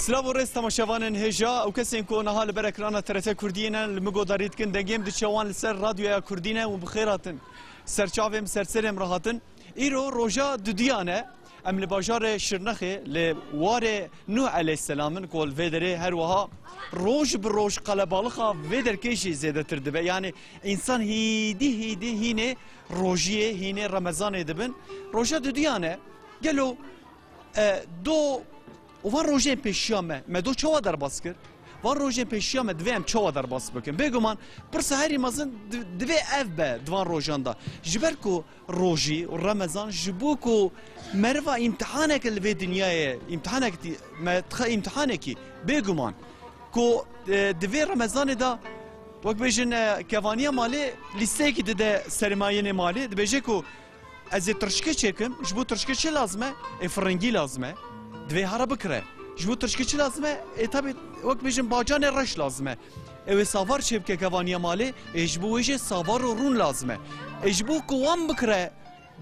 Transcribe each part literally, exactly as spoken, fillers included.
Silav û rêz temaşevanên hêja û kesên ku niha li ber ekrana T R T Kurdiyê ne, li min godarî dikin, dengê min diçe wan li ser radyoya Kurdî ne û bi xêr hatin. Serçavê min, ser serê min re hatin. Îro roja dudiyan e. Em li bajarê Şirnexê li warê Nûh eleyhselam in ku li vê derê her wiha roj bi roj qelebalixa vê derkê jî zêdetir dibe. Yanî însan hîdî hîdî hînê rojiyê, hînê Remezanê dibin. Roja dudiyan e. Gelo, e, do û van rojên pêşiya me, me do çawa derbas kir? Van rojên pêşiya me divê em çawa derbas bikin? Bêguman pirsa herî mezin di-, divê ev be di van rojan de. Ji ber ku rojî û Remezan ji bo ku meriva îmtihaneke li vê dinyayê, îmtihanek dî-, me dixe îmtihanekî, bêguman ku, e, di vê Remezanê de, wek bêjin, e, kevaniya malê lîsteyekî dide sermayênê malê, dibêje ku ez ê tirşikê çêkim, ji bo tirşikê çi lazim e? Ê, firingî lazim e. Divê hara bikire. Ji bo tirşikê çi lazim e? Ê, tabî, wek bêjin, bacanê reş lazim e. Ew ê savar çêbike kevaniya malê, ê, ji bo wê jî savar û rûn lazim e. Ê, ji bo ku wan bikire,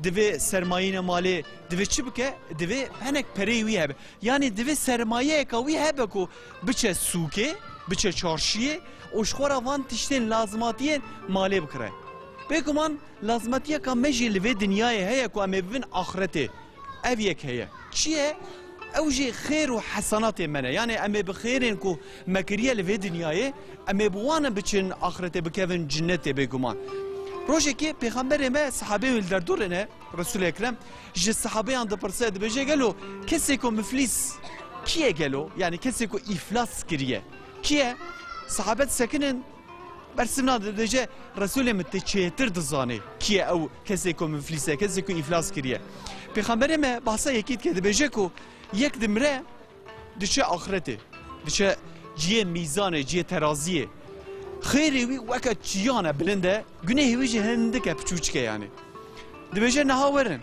divê sermayîna malê, divê çi bike? Divê hinek pereyê wî hebe. Yanî divê sermayeyeka wî hebe ku biçe sûkê, biçe çarşiyê û ji xwe re van tiştên lazimatiyên malê bikire. Bêguman lazimatiyeka me jî li vê dinyayê heye ku em ê bibin axretê. Ev yek heye. Çi ye? Ew jî xêr û hesenatê me ne. Yanî em ê bi xêrên ku me kiriye li vê dinyayê, em ê bi wan biçin axretê, bikevin cinnetê bêguman. Rojekê pêxemberê me, sehabê wî li derdorê ne, Resûlê Ekrem, ji sehabeyan dipirse, dibêje, gelo kesê ku miflîs kî ye gelo? Yanî kesê ku îflas kiriye kî ye? Sehabe disekinin, bersiv nade, dibêje, Resûlê min, tu çêtir dizanî kî ye ew kesê ku miflîs e, kesê ku îflas kiriye. Pêxemberê me behsa yekî dike, dibêje ku yek dimire, diçe axretê, diçe cihê mîzanê, cihê teraziyê. Xêrê wî weke çiyan e, bilind e, gunehê wî jî hindik e, piçûçik e yanî. Dibêje, niha werin,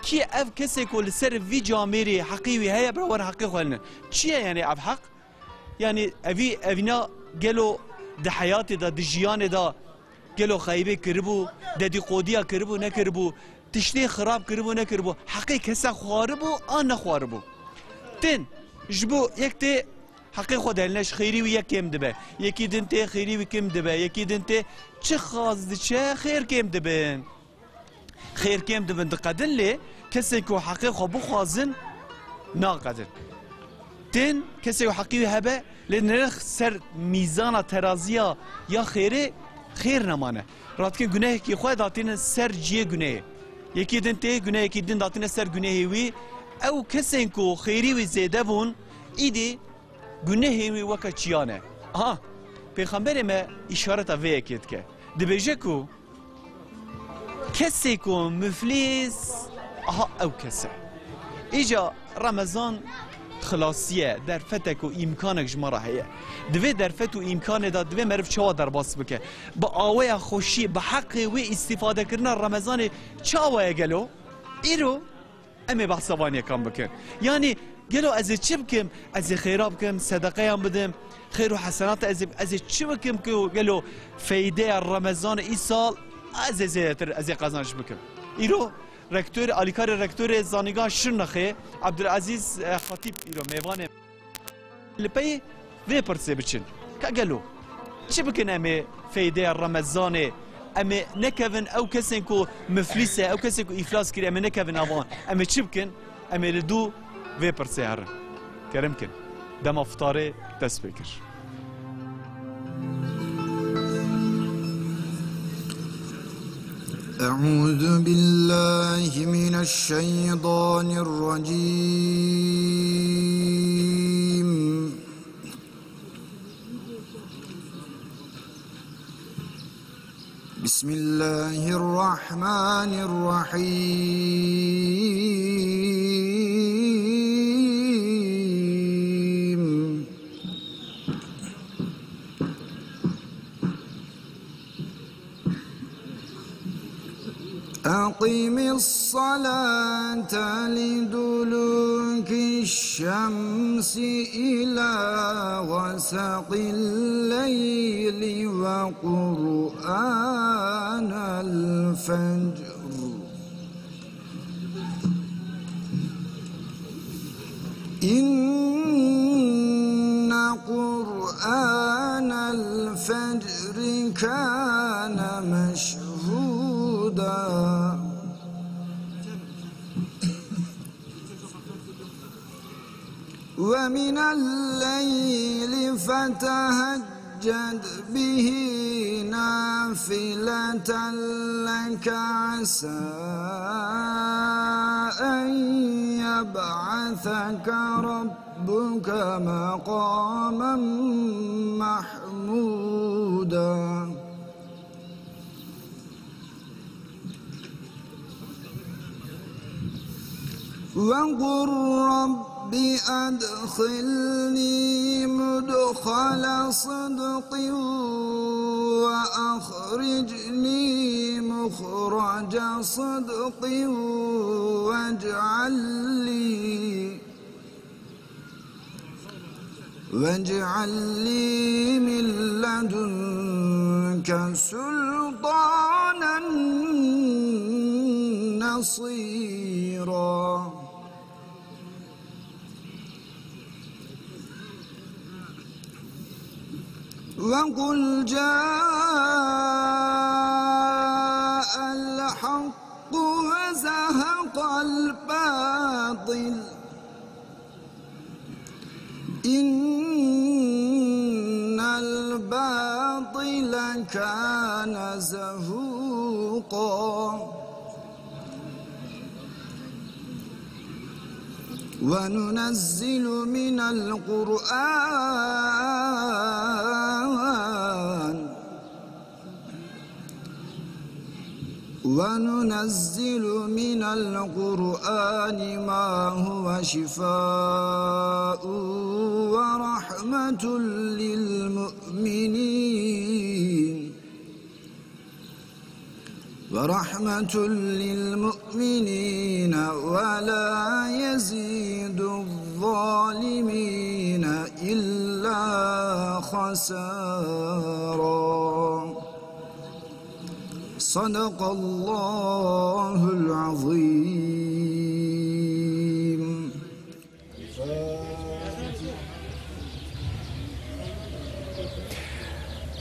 kî ye ev kesê ku li ser vî camêrê heqê wî heye, bira werin heqê xwe hilin. Çi ye yanî ev heq? Yanî evî, evîna gelo di heyatê de, di jiyanê de gelo xeybê kiribû, dedîqodiya kiribû, nekiribû, tiştê xirab kiribû, nekiribû, heqê kesa xwaribû an nexwaribû? Tên, ji bo yek tê heqê xwe dihêline, ji xêrî wî yek kêm dibe. Yekî din tê xêrî wî kêm dibe. Yekî din tê çi xaz diçe, xêr kêm dibin. Xêr kêm dibin, diqedin, lê kesê ku heqê xwe bixwazin, naqedin. Tên kesê ku heqî wî hebe, lê nirx ser mîzana teraziya ya xêrê xêr nemane. Radikin gunehekî xwe datînin ser cihê gunehê. Yekî din tê gunehekî din datîne ser gunehê wî. Ew kesên ku xêrî wî zêde bûn, îdî gunehên wî weke çiyan e. Aha, Pêxemberê me îşareta vê yekê dike. Dibêje ku kesê ku miflîs, aha ew kes e. Îca Remezan xilasî ye, derfetek û îmkanek ji me re heye. Di vê derfet û îmkanê de divê meriv çawa derbas bike? Bi aweya xweşî, bi heqê wê îstîfadekirina Remezanê çawa ye gelo? Îro em ê behsa van yekan bikin. Yanî gelo ez ê çi bikim? Ez ê xêra bikim, sedeqeyan bidim, xêr û hesenata ez ê, ez ê çi bikim ku gelo feydeya Remezanê îsal ez ê zêdetir, ez ê qazanç bikim? Îro rektorê, alîkarê rektorê Zanîngeha Şirnexê, Abdulazîz, e, Xatîb îro mêvanê. Li pey vê pirsê biçin. Ka gelo çi bikin em ê feydeya Remezanê, em ê nekevin ew kesên ku miflîs e, ew kesên ku îflas kiriye, em ê nekevin avan. Em ê çi bikin? Em ê li dû vê pirsê herin. Kerem kin. Dema fitarê dest pê kir. أعوذ بالله من الشيطان الرجيم. بسم الله الرحمن الرحيم. أقم الصلاة لدلوك الشمس إلى غسق الليل وقرآن الفجر. إن قرآن الفجر كان مشهودا. ومن الليل فتهجد به نافلة لك عسى أن يبعثك ربك مقاما محمودا. وقل رب أدخلني مدخل صدق وأخرجني مخرج صدق واجعل لي واجعل لي من لدنك سلطانا نصيرا. وقل جاء الحق وزهق الباطل إن الباطل كان زهوقا. وننزل من القرآن وننزل من القرآن ما هو شفاء ورحمة للمؤمنين، ورحمة للمؤمنين ولا يزيد الظالمين إلا خسارا. صدق الله العظيم.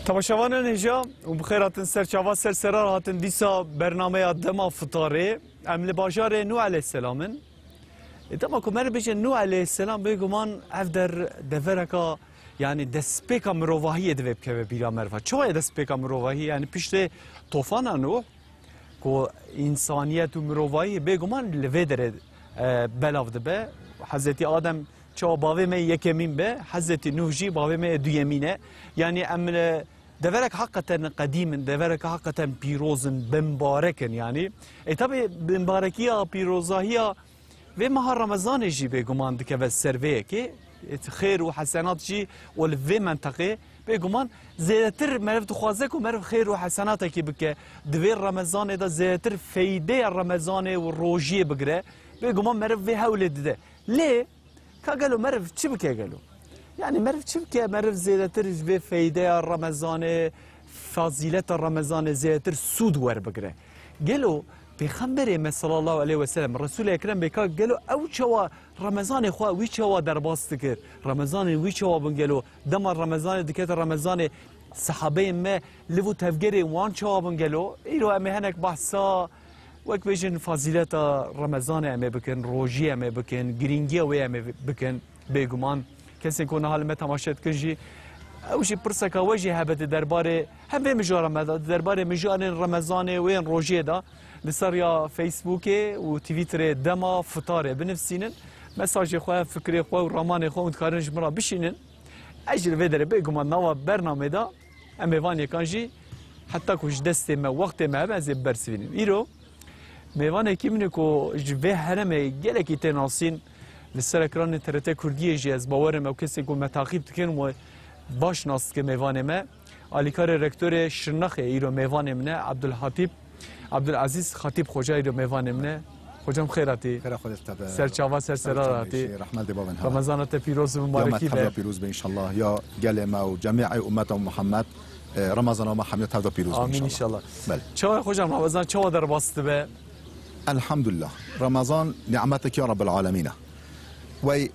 Temaşevanên hêja û bi xêr hatin ser çava ser sera hatin dîsa bernameya Dema Fitarê. Em li bajarê Nû Eleyhselam in. E, dema ku meriv bêje Nû Eleyhselam, bêguman ev der devereka, yanî destpêka mirovahiyê divê bikeve bîra meriva. Çawa ye destpêka mirovahiyê? Yanî piştê tofana Nûh, ku însaniyet û mirovahî bêguman li vê derê, e, belav dibe. Hezretî Adem çawa bavê me yekemîn be, Hezretî Nûh jî bavê me yê duyemîn e. Yanî em, e, deverek heqeten qedîm in, deverek heqeten pîroz in, bimbarek in yanî. E, tabî bimbarekiya, pîrozahiya vê meha Remezanê jî bêguman dikeve ser vê yekê. Xêr û hesenat jî û li vê menteqê bêguman zêdetir meriv dixwaze ku meriv xêr û hesenatekî bike. Di vê Remezanê de zêdetir feydeya Remezanê û rojiyê bigire. Bêguman meriv vê hewlê dide. Lê ka gelo meriv çi bike gelo? Yanî meriv çi bike? Meriv zêdetir ji vê feydeya Remezanê, fazîleta Remezanê zêdetir sûd werbigire. Gelo Pêxemberê me sallallahu aleyhi ve sellem, Resûlê Ekrem bê ka gelo ew çawa Remezanê xwe wî çawa derbas dikir? Remezanê wî çawa bûn gelo? Dema Remezanê dikete Remezanê, sehabeyên me liv û tevgerê wan çawa bûn gelo? Îro em ê hinek behsa wek bêjin fazîleta Remezanê em ê bikin, rojiyê em ê bikin, girîngiya wê em ê bikin. Bêguman kesên ku niha li me temaşe dikin jî, ew jî pirseka we jî hebe di derbarê hem vê mijara me de, di derbarê mijarên Remezanê û yên rojiyê de li ser ya Facebookê û Twitterê Dema Fitarê binivîsînin. Mesajê xwe, fikrê xwe û ramanê xwe hûn dikarin ji min re bişînin. Ez jî li vê derê bêguman nava bernamê de em ê van yekan jî heta ku ji destê me, wextê me hebe ez ê bibersivînim. Îro mêvanekî min e ku ji vê herêmê gelekî tê nasîn, li ser ekranê T R T Kurdiyê jî ez bawerim ew kesên ku me taqîb dikin û baş nas dike mêvanê me. Alîkarê Rektorê Şirnexê îro mêvanê min e, Abdulhatîb, Abdulazîz Xatîb Xoca îro mêvanê min e. Xocam xêr hatî. Xêra xwe dest tebe. Ser çava ser sera hatî. Rehmet dê bavên ha. Ramazana te pîroz û Ya me mibarek be. Tevda pîroz be înşallah. Ya gelê me û cemî umeta Muhammed, e, Ramazana me hemiya tevda pîroz be Amîn înşallah. Belê. Çawa xocam Ramazan çawa derbas dibe? Elhamdulillah. Ramazan nimetekî ya Rabbil Alemîn e. Wey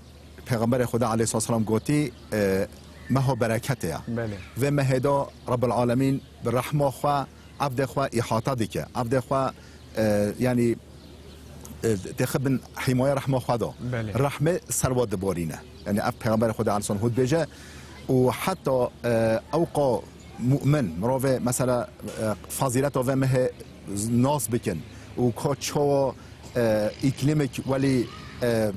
Pêxemberê Xweda aleyhisselam gotî, e, meha bereketê ya. Belê. Vê mehê de Rebbil Alemîn bi rehma xwe, evdê xwe îhata dike. Evdê xwe, e, yanî, e, têxe bin hîmaya rehma xwe de. Belê. Rehmê ser we diborîne. Yanî ev Pêxemberê Xwedê aleyhisselam hû dibêje û heta, e, ewqa mu'min, mirovê mesela, e, fazîleta vê mehê nas bikin û ka çawa, e, îklîmek welî, e,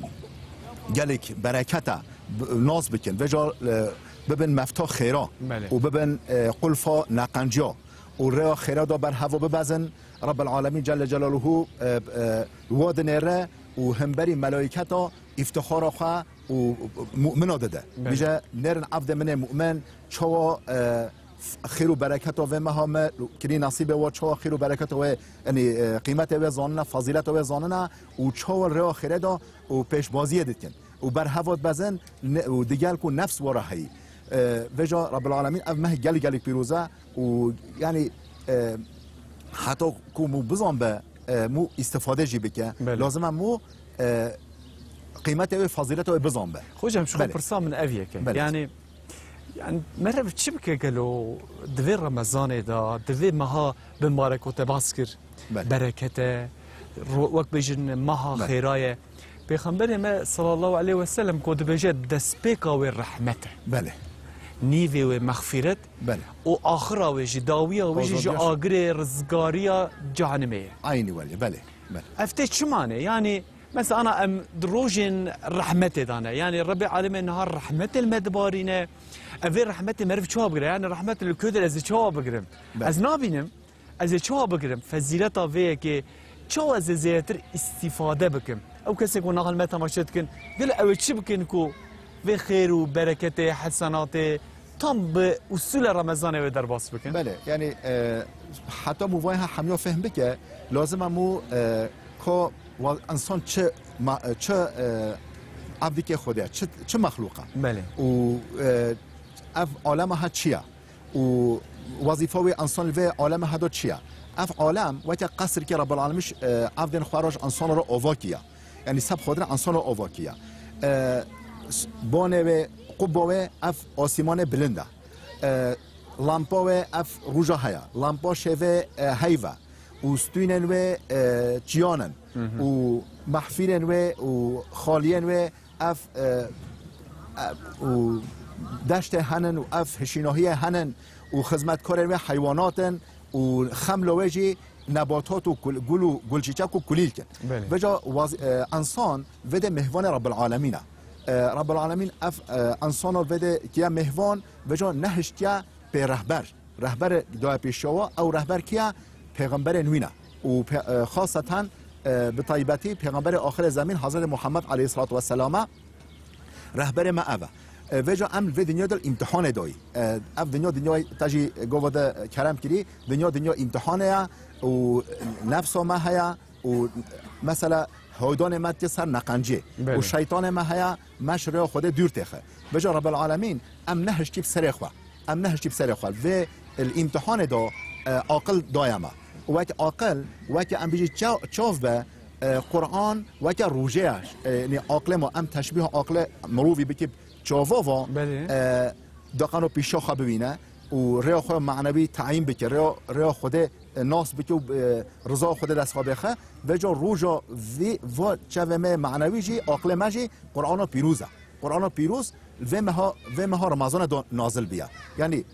gelek bereket e, b-, nas bikin. Vêca, e, bibin mefta xêra Belê. Û bibin, e, qulfa neqenciya û rêya xêra da berheva bibezin. Rebbil Alemîn Celle Celaluhu, e, e, wa dinêre û hemberî melaîketa îftixara xwe û mu'mina dide. Belê. Bije, nêrin evdê min ê mu'min, çawa, e, f-, xêr û bereketa vê meha me kirî nesîbê we, çawa xêr û bereketa wê, yanî, e, qîmetê wê zanine, fazîleta wê zanine û çawa rêya xêrê de û pêşbaziyê dikin û berheva dibezin ne-, û digel ku nefs wara heyî. E, vêca Rebbil Alemîn ev meh gelek gelek pîroz e û yanî, e, heta ku mû bizan be, e, mû îstifade jî bike. Belê. Lazim e mû, e, qîmetê wê, fazîleta wê bizan be. Hocam, şu Belê. Pirsa min ev yeke. Belê. Yani, yani meriv çi bike gelo di vê Remezanê de, di vê meha bimarek û te bas kir? Belê. Berekete, ro-, wek bêjin meha Belê. Xêra ye. Pêxemberê me sallallahu aleyhi ve sellem ku dibêje destpêka wê rehmet e. Belê. Nîvê wê mexfîret Belê. Û axira wê jî, dawiya wê jî ji Azadiya. Agirê rizgariya cehenimê ye. Aynî welî, belê, belê. Ev tê çi mane? Yani, mesela ana em di rojên rehmetê de ne. Yani, Rebê Alemê niha rehmetê li me dibarîne. Ev ê rehmetê meriv çawa bigire? Yani, rehmet li ku dir ez ê çawa bigirim? Belê. Ez nabînim. Ez ê çawa bigirim? Fezîleta vê yekê çawa ez ê zêdetir îstîfade bikim? Ew kesê ku niha li me temaşe dikin, gel ew ê çi bikin ku vê xêr û bereketê, hesenatê tam bi usûlê Remezanê wê derbas bikin? Belê, yani, e, heta mû vay ha hemiya fehm bike, lazim e mû, e, ko wa-, insan çi ma-, çi, e, abdikê Xwedê, çi, çi mexlûq e? Belê. Û, e, ev alema ha çi ye? Û wezîfa wê însan li vê alemê heda çi ye? Ev alem weke qesrikê Rebbil Alemîn, e, evdên xwe re ji însan re ava kiye. Yanî seb xwe re însan re ava kiye. E, s-, bonê wê, qubba wê ev asîmanê bilind e. E, lampa wê ev roja heye. Lampa şevê, e, heyv e. Û stûnên wê, e, çiyan in. Hı hı. Û mehfîrên wê û xaliyên wê ev, e, e, û deştê henin û ev hişînahiyê henin û xizmetkarên wê heywanat in û xemlo wê jî nebatat û kul-, gul û gulçîçek û kulîlk in. Belê. Vêca waz-, e, însan vê de mêhvanê Rebbil Alemîn e. E, Rebbil Alemîn ev, e, însana vê de kiye mêhvan, vêca nehiştiye pê rehber. Rehberê daye pêşiya we, ew rehber kî ye? Pêxemberên wî ne. Û pê-, e, xaseten, e, bi taybetî Pêxemberê axirê zemîn Hezretê Muhammed aleyhisselatu vesselam e. Rehberê me ev e. E, vêca em li vê dinya de îmtihanê dayî. E, ev dinya, dinyayê te jî gava de kerem kirî, dinya, dinya îmtihanê ye û nefsa me heye. Û mesela hewdanê me diçe ser neqencê. Belê. Û şeytanê me heye, me ji rêya Xwedê dûr têxe. Vêca Rebbil Alemîn em nehiştî bi serê xwe. Em nehiştî bi serê xwe. Vê li îmtihanê de, e, aqil daye me. Û wek aqil, weke em bijî ça-, çav be, e, Quran weke rojê ye. E, yanî aqilê me, em teşbîha aqilê mirovî bikî bi çava va, Belê. E, daqano pîşa xwe bibîne û rêya xwe manevî tayîn bike, rêya, rêya Xwedê nas bike û, e, riza Xwedê dest xwe bêxe. Vêca roja vî, va çavê me manevî jî, aqilê me jî Qur'ana pîroz e. Qur'ana pîroz vê meha, vê meha Remezanê de nazil bûye. Yanî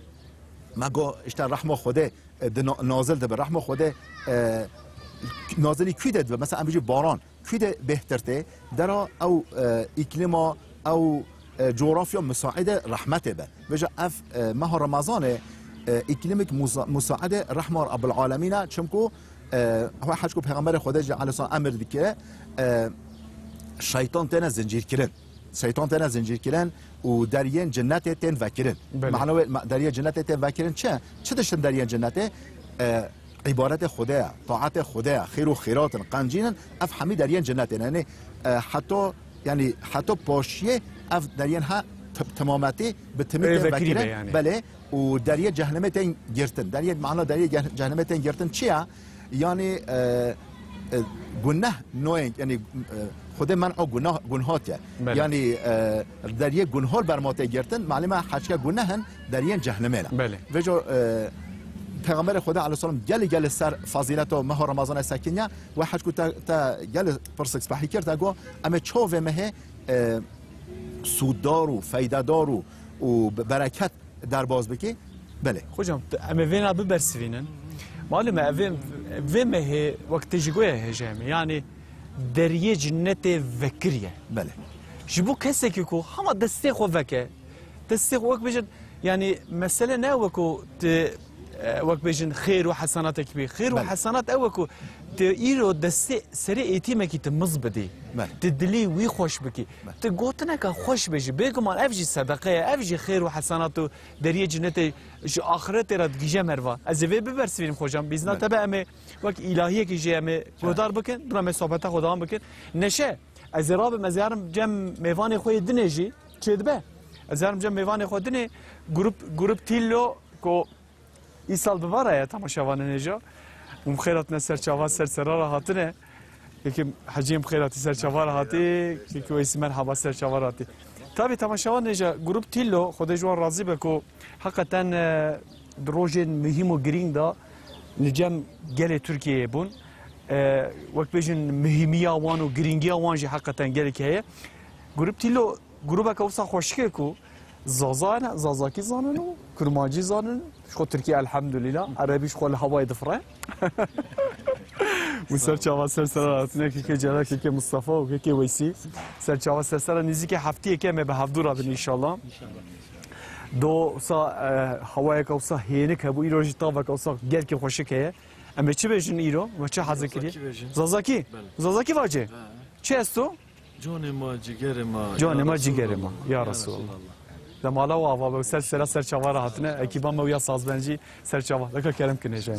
me got, işte, rehma Xwedê, e, di na-, nazil dibe. Rehma Xwedê, e, nazilî kû de dibe? Mesela em bijî baran. Kû de bêhtir tê, dera ew, e, îklîma, ew, e, coğrafya musaide rehmetê be. Vêca ev, e, meha Remezanê, e, îklîmik musa-, musaide rehma Rabbil Alemîn e, çimku, e, ew hej ku Pêxemberê Xwedê jî aleyhisselam emir dike, e, şeytan têne zincîrkirin. Şeytan têne zincîrkirin û deriyên cinnetê tên vekirin. Belê. Mana wê, ma-, deriyê cinnetê tên vekirin çi? Çi diştin deriyên cinnetê? E, îbadetê Xwedê ye, taetê Xwedê ye, xêr û xêrat in, qencîn in, ev hemî deriyên cinnetê ne. Yanî, e, heta, yanî, heta paşiyê ev deriyên ha t-, temametî bi timî Ê, tê vekirî be vekirin. Yanî. Belê, û deriyê cehennemê tên girtin. Deriyê, mana deriyê ceh-, cehennemê tên girtin çi ye? Yanî, e, e, guneh noyên, yanî, e, Xwedê men'a gunah, gunhat ye. Belê. Yanî, e, deriyê gunhol berma tê girtin, malûm e heçke guneh in, deriyên cehnimê ne. Belê. Vêco, e, Pêxemberê Xwedê aleyhisselam gelî gelî ser fazîleto meho Remezanê sekiniye, we heçku te, te gelî pirsik spehî kir, te got, em ê çav vê mehê, e, sûddar û feydedar û, û be-, bereket derbas bikî? Belê. Hocam, t-, em ê vêna bibersivînin. Malûm e, ev ê, vê mehê wek tê jî goye hêje em ê. Yanî deriyê cinnetê vekiriye. Belê. Ji bo kesekî ku hema destê xwe veke, destê xwe wek bêjin, yanî mesele ne ew e ku tu, e, wek bêjin xêr û hesenatekî bî. Xêr û Belê. hesenat ew e ku tu îro destê serê êtîmekî tu miz bidî. Belê. Tu dilî wî xweş bikî. Belê. Tu gotineke xweş bêjî. Bêguman ev jî sedeqe ye, ev jî xêr û hesenat û deriyê cinnetê ji axiretê re digihîje merva. Ez ê vê bibersivînim hocam. Bîzna Belê. te be em ê wek îlahiyekî jî em ê Çe. guhdar bikin. Dûna em ê sohbeta xwe dewam bikin. Neşe, ez ê rabim, ez ê herim cem mêvanê xwe yê dinê jî çêdibe. Ez ê herim cem mêvanê xwe dinê. Grup, grup Tîllo ku îsal bi va re ye temaşevanên hêja. Hûn bi xêr hatine ser çava, ser sera re hatine. Kekê Hecî, bi xêr hatî ser çava re hatî. Kekê Weysî, merhaba, ser çava re hatî. Tabî temaşevanên hêja, grup Tîllo, Xwedê ji wan razî be ku heqeten, e, di rojên muhîm û girîng de li cem gelê Tirkiyeyê bûn. E, wek bêjin muhîmiya wan û girîngiya wan jî heqeten gelekî heye. Grup Tîllo grûbeke wisa xweşik e ku Zaza ne, Zazakî zanin û Kurmancî zanin. Ji xwe Tirkî elhamdulîla. Erebî ji xwe li hewayê difire. Û ser çava ser sera hatine kekê Celal, kekê Mustafa û kekê Weysî. Ser çava ser sera nêzîkî heftiyekê em ê bi hevdû re bin înşallah. Do wisa, e, hewayeke wisa hênik hebû, îro jî taveke wisa gelkî xweşik heye. Em ê çi bêjin îro? Me çi hazir kiriye? Zazakî bêjin. Zazakî? Belê. Zazakî vacê? He. Çi esto? Canê ma, cigerê ma, Canê ya ma, cigerê Resulallah. ma, ya Ya Resulallah. Resulallah. De mala û ava be, ser sera ser çava re hatine, ekîba me û ya sazbencî ser çava. Deka kerem kin hêja.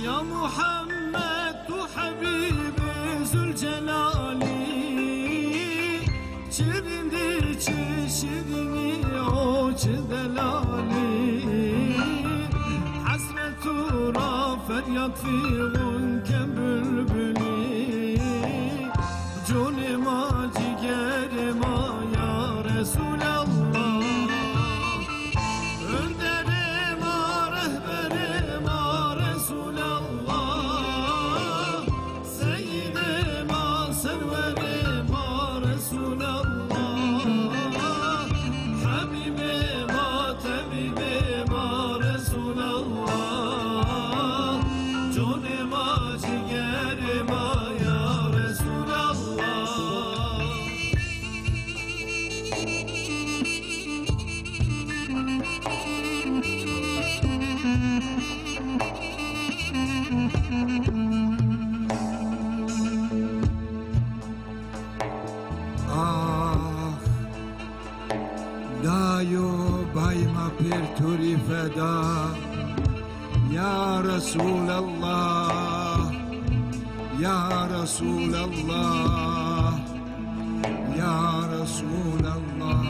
Ya Muhammed, tu Habîbê Zülcelalî, çi rindî, çi şîrînî, o çi delalî. Hesret tu ra feryad fîxûn kem bülbülî. Canê ma, cigerê ma, ya Resulallah. Önderê ma, rehberê ma, Resulallah. Seyyidê ma, serwerê ma, Resulallah. Habîbê ma, tebîbê ma, Resulallah. Canê ma, cigerê ma, ya Resulallah. Ax, dayo bayma pêr turî feda, ya Resulallah. Ya Resulallah, ya Resulallah.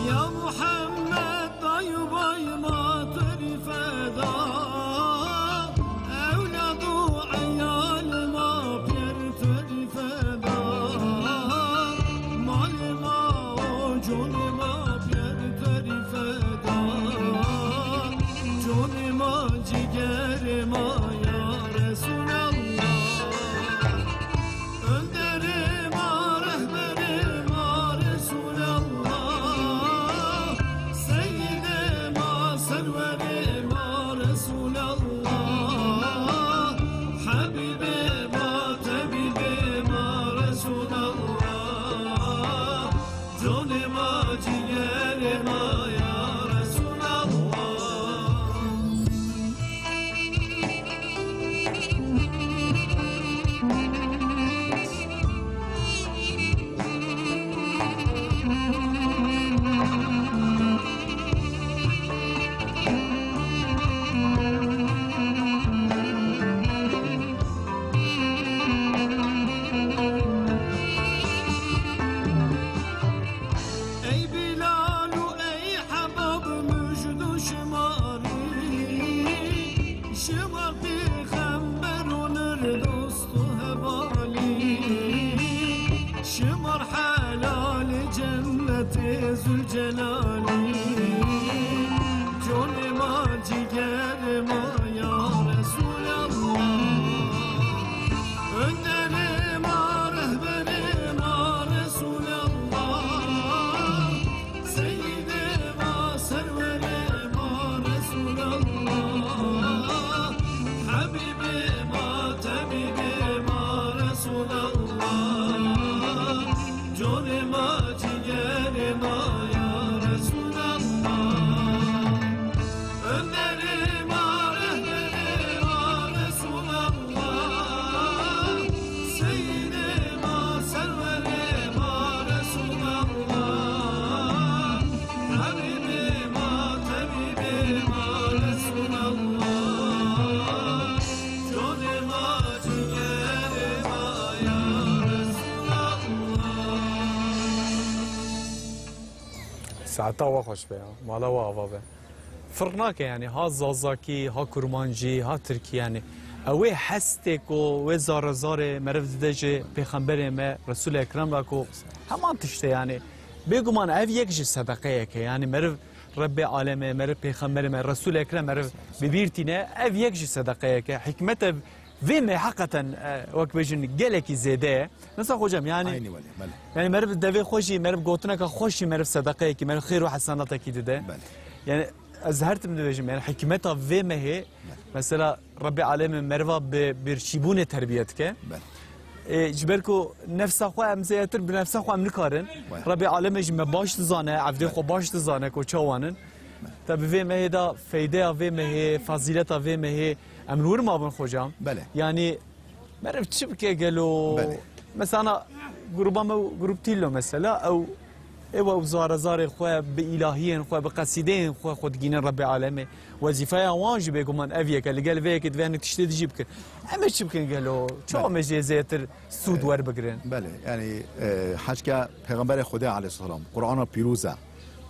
Ya Muhammed, dayvay ma terîfe da, ewlad û eyal ma pêr terîfe da, mal ma û con ma pêr terîfe da, con ma, ciger ma, ya Resulallah. Önderê ma, rehberê ma, Resulallah. Seyyidê ma, serwerê ma, Resulallah. Habîbê ma, tebîbê ma, Resulallah. Conê ma, cigerê ma, ya Resulallah. Ey Bilal û ey Hebab, mujd û şima rî, şima pêxember û nir dost û hevalî, şima helalê cennetê Zülcelalî. Conê ma, cigerê ma, ya Resulallah. Önderê ma, rehberê ma, Resulallah. Seyyidê ma, serwerê ma, Resulallah. Habîbê ma, tebîbê ma, Resulallah. Conê ma, cigerê ma, ya Resulallah. Önderê ma, rehberê ma, Resulallah. Seyyidê ma, serwerê ma, Resulallah. Habîbê ma, tebîbê ma, Resulallah. Conê ma, cigerê ma, ya Resulallah. Saeta we xweş be ya. Mala we ava be. Firq nake, yani, ha zazakî, ha kurmancî, ha tirkî, yani. Ew ê hestê ku wê zare zarê meriv dide ji pêxemberê me, Resûlê Ekrem re ku heman tişt e, yani. Bêguman ev yek jî sedeqeyek e, yani, meriv Rebbê alemê, meriv pêxemberê me, Resûlê Ekrem meriv bi bîr tîne, ev yek jî sedeqeyek e. Hikmete vê me heqeten, e, wek bêjin, gelekî zêde ye. Nisa hocam, yani, Aynî welê, belê. Yani meriv devê xwe jî, meriv gotineka xwe jî, meriv sedeqeyekî, meriv xêr û hesenatekî dide. Belê. Yani ez her tim dibêjim, yani hikmeta vê mehê, Belê. Mesela Rebbê alemê meriva bi birçîbûnê terbiye dike. Belê. E, ji ber ku nefsa xwe em zêdetir bi nefsa xwe em nikarin. Belê. Rebbê alemê jî me baş dizane, evdê Belê. xwe baş dizane ku çawan in. Belê. Te bi vê mehê de feydeya vê mehê, fazîleta vê mehê em li wir mabin xocam. Belê. Yani Meriv çi bike gelo? Belê. Mesela gruba me, grup Tîlo mesela, ew, ew, ew zare zarê xwe bi îlahiyên xwe, bi qesîdeyên xwe, xwe digînin Rebbê alemê. Wezîfeya wan jî bêguman ev yek e, li gel vê yekê divê hinek tiştê dijî bikin. Em ê çi bikin gelo? Çawa Belê. me jê zêtir sûd Ee, werbigirin? Belê, yani, e, heçke Pêxemberê Xwedê aleyhisselam, Qur'ana pîroz e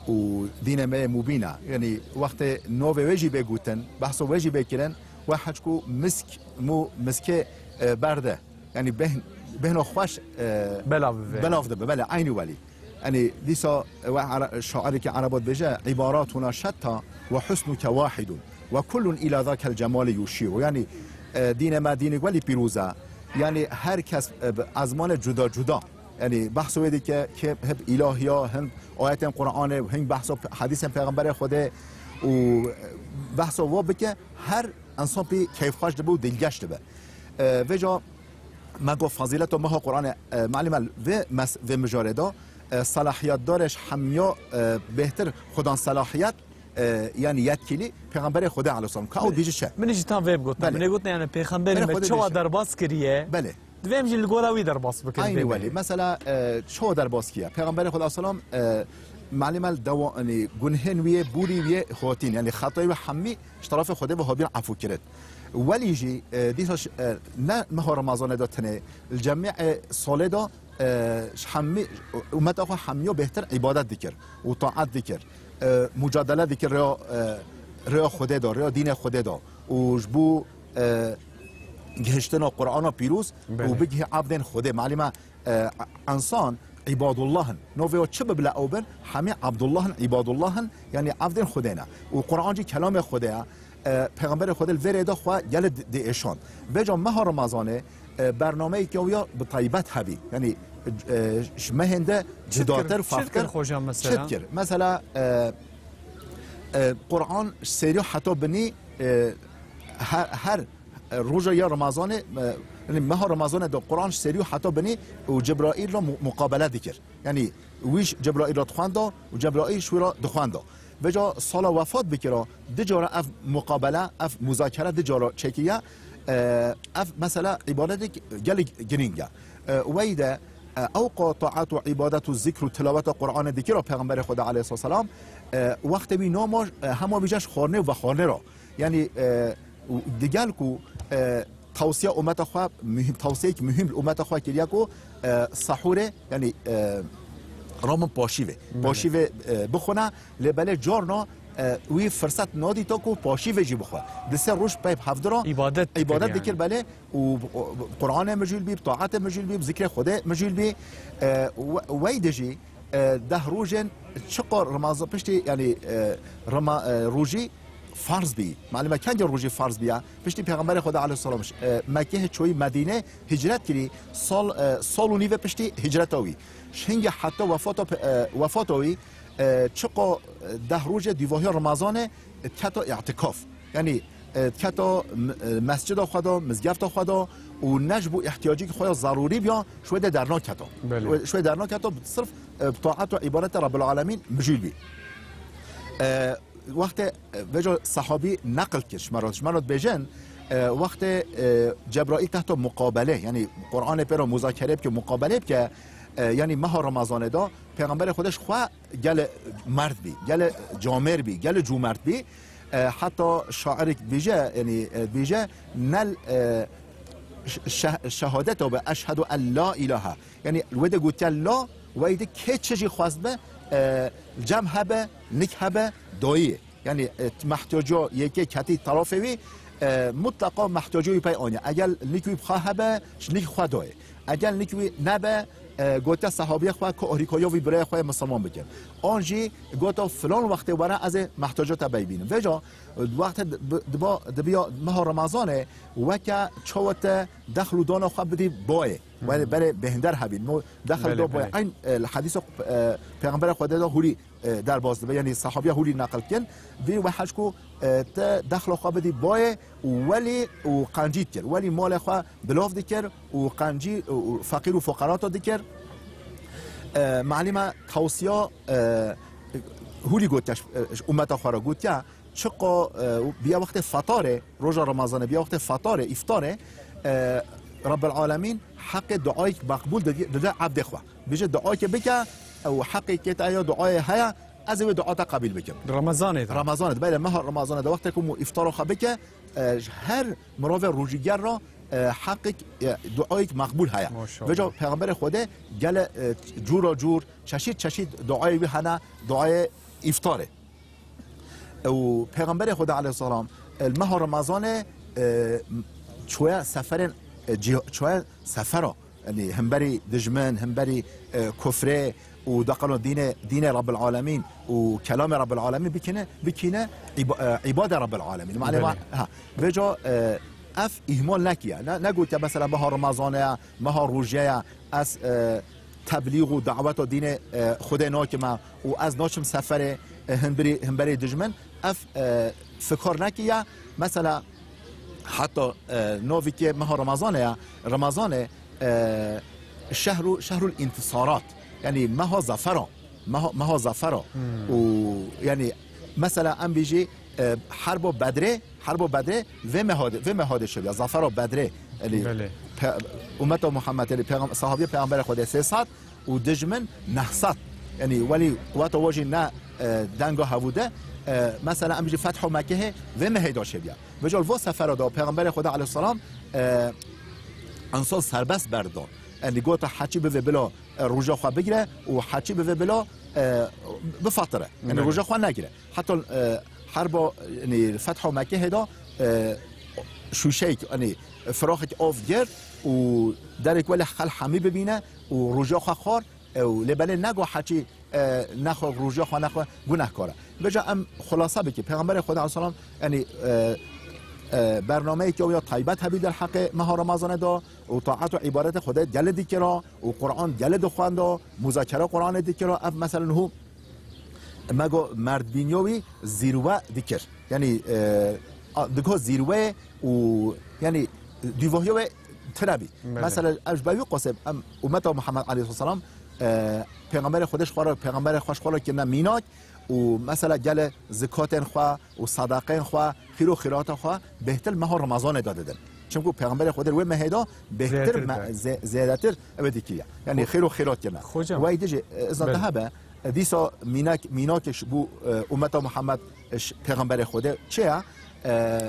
û dînê me yê mubîn e. Yani wextê novê wê jî bê gotin, behsa wê jî bê kirin, we heçku misk, mû miskê, e, berde. Yani bêhn-, bêhno xweş, e, Belav bibe. belav dibe. Belê, eynî welî. Yani dîsa we Ara-, şaireke Ereba dibêje, "İbaratuna şetta ve husnuke wahidun ve kullun ila zakel cemali yuşiru." Yani, e, dînê me dînê welî pîroz e. Yani her kes, e, bi ezmanê cuda cuda. Yani behsa wê dike ki hep ilahiya, hin ayetên Qur'anê, hin behsa pe-, hedîsên Pêxemberê Xwedê û behsa wa bike, her insan pê keyfxweş dibe û dilgeş dibe. E, vêca Me got fazîleta meha Qur'anê, e, malîme vê mes-, vê mijarê de, e, selahiyetdarê ji hemiya, e, bêhtir xudan selahiyet, e, yanî yetkîlî Pêxemberê Xwedê aleyhisselam. Ka ew Belê. dîjî çi? Min jî tam vê gotin. Belê. Min ê gotin, yani, Pêxemberê Belê, me Xwedê çawa dîjî. derbas kiriye? Belê. Divê em jî li gora wî derbas bikin Aynî vê welî. Mesela, e, çawa derbas kiye? Pêxemberê Xwedê aleyhisselam, e, malîme li dewa, yanî, gunhên wî yê, bûrî wî yê hotîn. Yanî, xetayê wî hemî ji terefê Xwedê ve hobîn efû kirin. Welî jî, e, dîsa ş-, e, ne meha Remazanê de tenê, li cemî, e, salê de, e, ji hemî, umeta xwe hemiyo bêhtir îbadet dikir û taet dikir. E, mucadele dikir rêya, e, rêya Xwedê de, rêya dînê Xwedê de. Û ji bo, e, gihiştina Qur'ana pîroz û Belê. bigihî evdên Xwedê. Malîme, e, ensan îbadullah in. Novê wan çi bibile ew bin, hemî Abdullah in, îbadullah in, yanî evdên Xwedê ne. Û Qur'an jî kelamê Xwedê ye. E, Pêxemberê Xwedê li vê rê de xwe gelek di-, diêşand. Vêca meha Remazanê, e, bernameyeke wî ya bi taybet hebî. Yanî, e, ji mehên de Çi dikir? cudatir, Çi dikir farqtir. hocam mesela? Çi dikir? Mesela, e, e, Qur'an ji serî heta binî, e, her, her, e, roja ya Remazanê, e, yanî meha Remazanê de Qur'an ji serî heta binî û Cebraîl re mu-, muqabele dikir. Yanî wî ji Cebraîl re dixwenda û Cebraîl ji wî re dixwenda. Vêca sala wefat bikira, du cara ev muqabele, ev muzakere du cara çêkiriye. E, ev mesela îbadetek gelek girîng e. E, wey de, e, ewqa taet û îbadet û zikr û tilaweta Qur'anê dikira Pêxemberê Xwedê aleyhisselam, e, wextê wî nama, e, hema vêca ji xwarinê û vexwarinê re. Yanî, e, û digel ku, e, tawsiya umeta xwe muhîm, tawsiyeyek muhîm li umeta xwe kiriye ku, e, sehûrê, yanî, e, ramin paşîvê. Belê. Paşîvê, e, bixwine, lê belê carna, e, wî firset nadîta ku paşîvê jî bixwe. Di sê roj pey bi hevdira Îbadet dikir îbadet yani. dikir belê û, û Qur'anê mijûl bî, bi taetê mijûl bî, bi zikrê Xwedê mijûl bî. E, we-, wey de jî, e, deh rojên çiqa Remaza-, piştî, yanî, e, Rema-, e, rojî farz bî. Malûm e, kengê rojî farz bîya? Piştî Pêxemberê Xweda aleyhisselam, e, Mekkê çoyî Medîne hicret kirî, sal, e, sal û nîve piştî hicreta wî. Ji hingê heta wefata pe-, e, wefata wî, e, çiqa, e, deh rojê dîvahiya Remazanê, e, keta îtikaf. Yanî, e, keta m-, e, mescida xwe de, mizgefta xwe de û ne ji bo ihtiyacî xwe ya zarûrî biya, ji wê de dernaketa. Belê. Ji wê dernaketa, sirf, e, bi taet û îbadeta Rabbil Alemîn mijûl bî. E, wextê, e, vêca sehabî neqil kir, ji me re, ji me re dibêjin, e, wextê, e, Cebraîl tehta muqabele, yanî Qur'anê pê re muzakere bike, muqabele bike, e, yanî meha Remazanê de, Pêxemberê Xwedê ji xwe gele merd bî, gele camêr bî, gele cûmert bî. E, heta şairek dibêje, yanî, e, dibêje, nel, e, ş-, şeh-, şehadeta be, eşhedû en la îlahe. Yanî, li wê de gotiye la, wey de kê çi jî xwest be, e, cem hebe, nik hebe, dayê. Yanî, e, mehtiyaca yekê ketî tarafê wî, e, mutleqa mehtiyaca wî pey aniye. Eger nik wî bi xwe hebe, ji nik xwe dayê. Eger nik wî nebe, e, gotiye sehabiyê xwe ku arîkaya wî birayê xwe yê misilman bikin. An jî gota filan wextê were ez ê mehtiyaca te pey bînim. Vêca, e, wextê di-, bi-, diba-, dibiya meha Remazanê weke çawa te dexl û dana xwe bidî bayê. Wê berê bêhnder hebî. No dexl Belê, da bayê. belê. Eyn, e, li hedîsa, e, Pêxemberê Xwedê de hûrî, e, derbas dibe. Yanî sehabiya hûrî neqil dikin. Vî we hej ku, e, te dexla xwe bidî bayê û welî û qencî dikir. Welî malê xwe bilav dikir û qencî û, û feqîr û fuqerata dikir. E, malîme tawsiya, e, hûrî gotiye, e, ji umeta xwe re gotiye. Çiqa, e, biya wextê fetarê, roja Remazanê, biya wextê fetarê, îftarê, e, Rabbil Alemîn heqê duayek meqbûl didi-, dide evdê xwe. Bêje duayekê bike, ew heqê kê te ya duayê heye, ez ê wê dua te qebîl bikim. Remezanê de. Remezanê de, belê meha Remezanê de, wextê ku mû îftara xwe bike, e, ji her mirovê rojîger re, e, heqek, e, duayek meqbûl heye. Maşallah. Vêca Pêxemberê Xwedê gele, e, cûra cûr, çeşît çeşît duayê wî hene, duayê îftarê. Û Pêxemberê Xweda aleyhisselam, e, li meha Remezanê, e, çoye seferên, e, cih-, çoye sefera, yanî hemberî dijmin, hemberî, e, kufrê û deqalo dînê, dînê Rabbil Alemîn û kelamê Rabbil Alemîn bikine, bikine îba-, e, îbadê Rabbil Alemîn. Manê Belê. ma-, ha, vêca, e, ev îhmal nekiye. Ne, negotiye mesela meha Remezanê ye, meha rojê ye, ez, e, teblîx û daweta dînê, e, Xwedê nakime û ez naçim seferê, e, hemberî, hemberî dijmin. Ev, e, fikar nekiye. Mesela heta, e, novikê meha Remezanê ye. Remezanê, e, şehru, şehrul intisarat. Yani meha zafera. Meha, meha zafera. Û yani mesela em bêjî, e, herba Bedrê, herba Bedrê vê mehadê, vê mehadê şebiya. Zafera Bedrê. Yani Belê. pe-, ummeta Muhammed, yani peyxam-, sahabiya Peyxamberê Xwedê sê sed û dijmin neh sed. Yani welî weta wajî ne, e, denga hevû de, e, mesela em bêjî fetho Mekkehê vê mehê de şebiya. Vêca li vo sefera de Peyxamberê Xwedê aleyhisselam, e, insan serbest berdan. Yani gota heçî bivê bila, e, roja xwe bigire û heçî bivê bila, e, bifatire. Yani Belê. roja xwe negire. Heta, e, herba, yani fetha Mekkehê de, e, şûşeyek, yani firaxek av girt û derek welê xel hemî bibîne û roja xwe xwar, e, û lê belê nego heçî e, nexwe roja xwe nexwe gunehkar e. Vêca em xulasa bike. Peyxamberê Xwedê aleyhisselam, yani, e, e, bernameyeke ya taybet hebî derheqê meha Remezanê de û taat û îbadetê Xwedê gelê dikira û Quran gelê dixwenda, muzakere Quranê dikira. Ev mesela niho me go merdbîniya wî zîrwe dikir. Yani, e, a, digo zîrwe û yani dûvahiya wê tune bî. Belê. Mesela, ev ji ber wî qasê em ummeta Muhammed aleyhisselam, e, Peyxamberê Xwedê ji xwe re, Peyxamberê xwe ji xwe re kirine mînak û mesela gelê zikatên xwe û sadaqên xwe, xîr û xîrata xwe bêhtir meha Remezanê de didin. Çimku Peyxamberê Xwedê wê mehê de bêhtir Zêdetir me, dikir. zê-, zêdetir ew ê dikiriye. Yani Xo-, xîr û xîrat kirine. Xocam. Wey dijî, e, izna Belê. dihe be, e, dîsa mînak, mînakê ji bo, e, ummeta Muhammed, e, ji Peyxamberê Xwedê çi ye? E,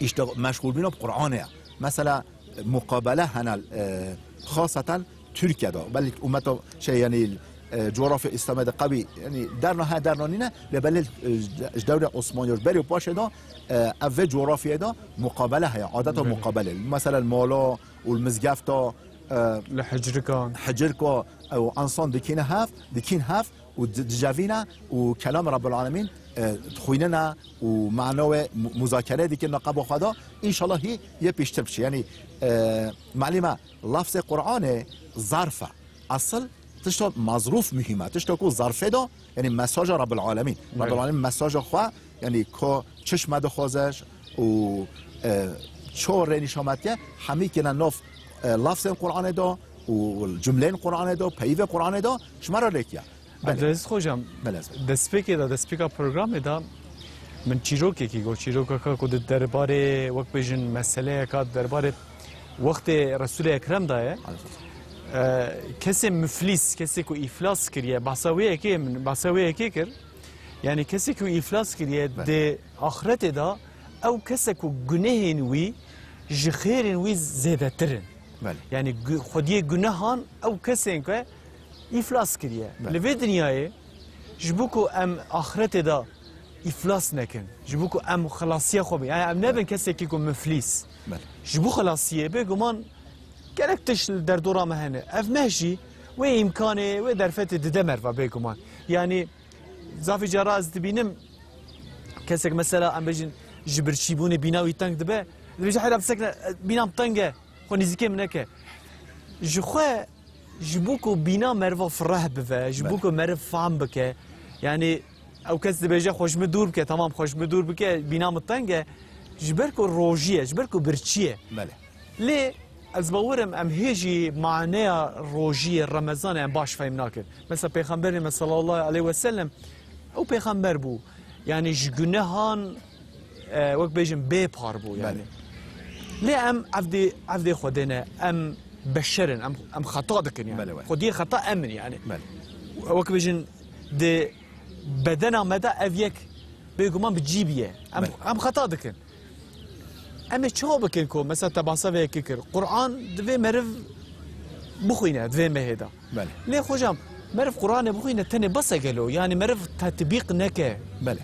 işte meşgulbîna bi Qur'anê ye. Mesela, muqabele hene, e, xaseten Tirkiye de. Belkî ummeta şey, yani, e, coğrafya İslamê de qewî, yani, derna he, derna nîne, lê belê, e, ji dewrê Osmanî, ji berê û paşê de, e, ev vê coğrafyayê de muqabele heye, adeta Belê. muqabele. Mesela, li mala û li mizgefta, e, Li hicirkan. hicirka, e, û ensan dikîne hev, dikîn hev, û di-, dicevîne û kelam Rabbul Alemîn, e, dixwînine û mana wê mu-, muzakere dikin li qeba xwe de. Înşallah hî yê pêştir biçe. Yanî, e, malîme lafzê Qur'anê zarf e. Asıl tişta mazrûf muhîm e. Tişta ku zarfê de, yanî mesaja Rabbul Alemîn. Belê. Rabbul Alemîn mesaja xwe, yanî ku çi ji me dixwaze û, e, ço rê nîşan me dike, hemî kine nav, e, lafzên Qur'anê de û cumleyên Qur'anê de, peyivê Qur'anê de ji me re lêkiye. Belê. Abdülaziz Hocam, Belê, ez destpêkê de, destpêka programê de min çîrokekî got, çîrokeka ku di derbarê, wek bêjin, meseleyeka di derbarê wextê Resûlê Ekrem de ye. Aleyhisselam. E, kesê muflîs, kesê ku îflas kiriye, behsa wê yekê min, behsa wê yekê kir. Yani kesê ku îflas kiriye, Belê. di axretê de ew kese ku gunehên wî ji xêrên wî zêdetir in. Belê. Yani gu-, xwediyê gunehan ew kesên ku îflas kiriye. Belê. Li vê dinyayê ji bo ku em axretê de îflas nekin, ji bo ku em xelasiya xwe bin, yani em nebin Belê. kesekî ku muflîs. Belê. Ji bo xelasiyê bêguman gelek tişt li derdora me hene. Ev meh jî wê îmkanê, wê derfetê dide merva bêguman. Yani zafî cara ez dibînim kesek mesela em bêjin ji birçîbûnê bîna wî teng dibe, dibêje hera bisekine, bînam teng e, xwe nîzîkê min neke. Ji xwe Ji bo ku bîna meriva fireh bive, ji bo Belê. ku meriv fehm bike, yanî ew kes dibêje, "Xwe ji min dûr bike, tamam, xwe ji min dûr bike, bîna min teng e." Ji ber ku rojî ye, ji ber ku birçî ye. Belê. Lê ez bawer im, em hê jî maneya rojiyê, Remezanê em baş fehm nakin. Mesela Pêxemberê me sallallahu aleyhi ve sellem, ew pêxember bû. Yanî ji gunehan, e, wek bêjin bê par bû yani. Belê. Lê em evdê, evdê Xwedê ne, em beşer in, em, em xeta dikin yani. Belê, belê. Xwediyê xeta em in yani. Belê. Wek bêjin di bedena me de ev yek bêguman bi cî bîye. Em, Belê. em xeta dikin. Em ê çawa bikin ku, mesela te bahsa vê yekê kir, Quran divê meriv bixwîne, divê mehê de. Belê. Lê xocam, meriv Quranê bixwîne tenê bes e gelo? Yani meriv tetbîq neke. Belê.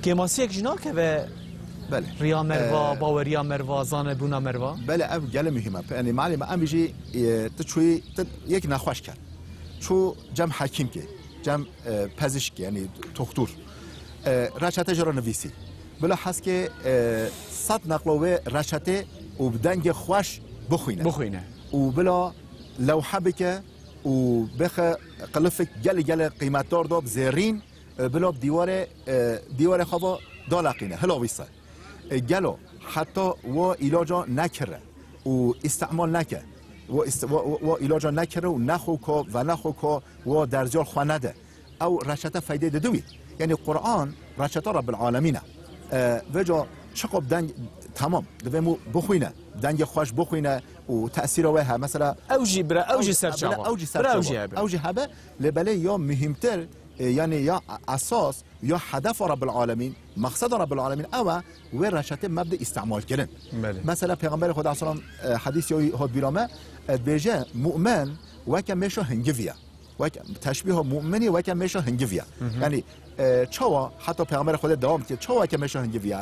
Kêmasiyek jî nakeve Belê. riya merva, Ee, baweriya merva, zanebûna merva? Belê, ev gelek muhîm e. Pe-, yani malê me em jî, e, tu çûyî, tu yek nexweş ket. Çû cem hekîmkê, cem, e, pezişkê, yani toxtur. E, reçete ji re nivîsî. Bila heskê, e, sed neqlo wê reçetê û bi dengê xweş bixwîne. Bixwîne. Û bila lewhe bike û bixe qilifik gelê gelê qîmetdar da bi zêrîn, e, bila bi dîwarê, e, dîwarê xwe ve daleqîne, hilawîse. E, gelo heta wa îlaca nekire û îstimal neke. Wo ist-, wo, wo, wo îlaca nekire û nexwe ko, venexwe ko, wo derziyar xwe nede. Ew reçete feydê dide wî. Yanî Quran reçeta Rabbil Alemîn e. E, vêca çiqo bi deng, temam, divê mû bixwîne, dengê xweş bixwîne û tesîra wê he. Mesela Ew jî bira, ew jî ew, ser bira, çava. Ew jî ser bira, ew çava. Jî hebe. Ew jî hebe, lê belê ya muhîmtir, e, yanî ya esas, ya hedefa Rabbil Alemîn, meqseda Rabbil Alemîn ew e, wê reçetê me bide îstemal kirin. Belê. Mesela Pêxemberê Xweda selam, e, hedîs ya wî hat bîra me, e, dibêje, mu'min weke mêşa hingivî ye. Weke, teşbîha mu'minî weke mêşa hingivî ye. Hı hı. Yanî, e, çawa, heta Pêxemberê Xwedê dewam dike, çawa weke mêşa hingivî ye?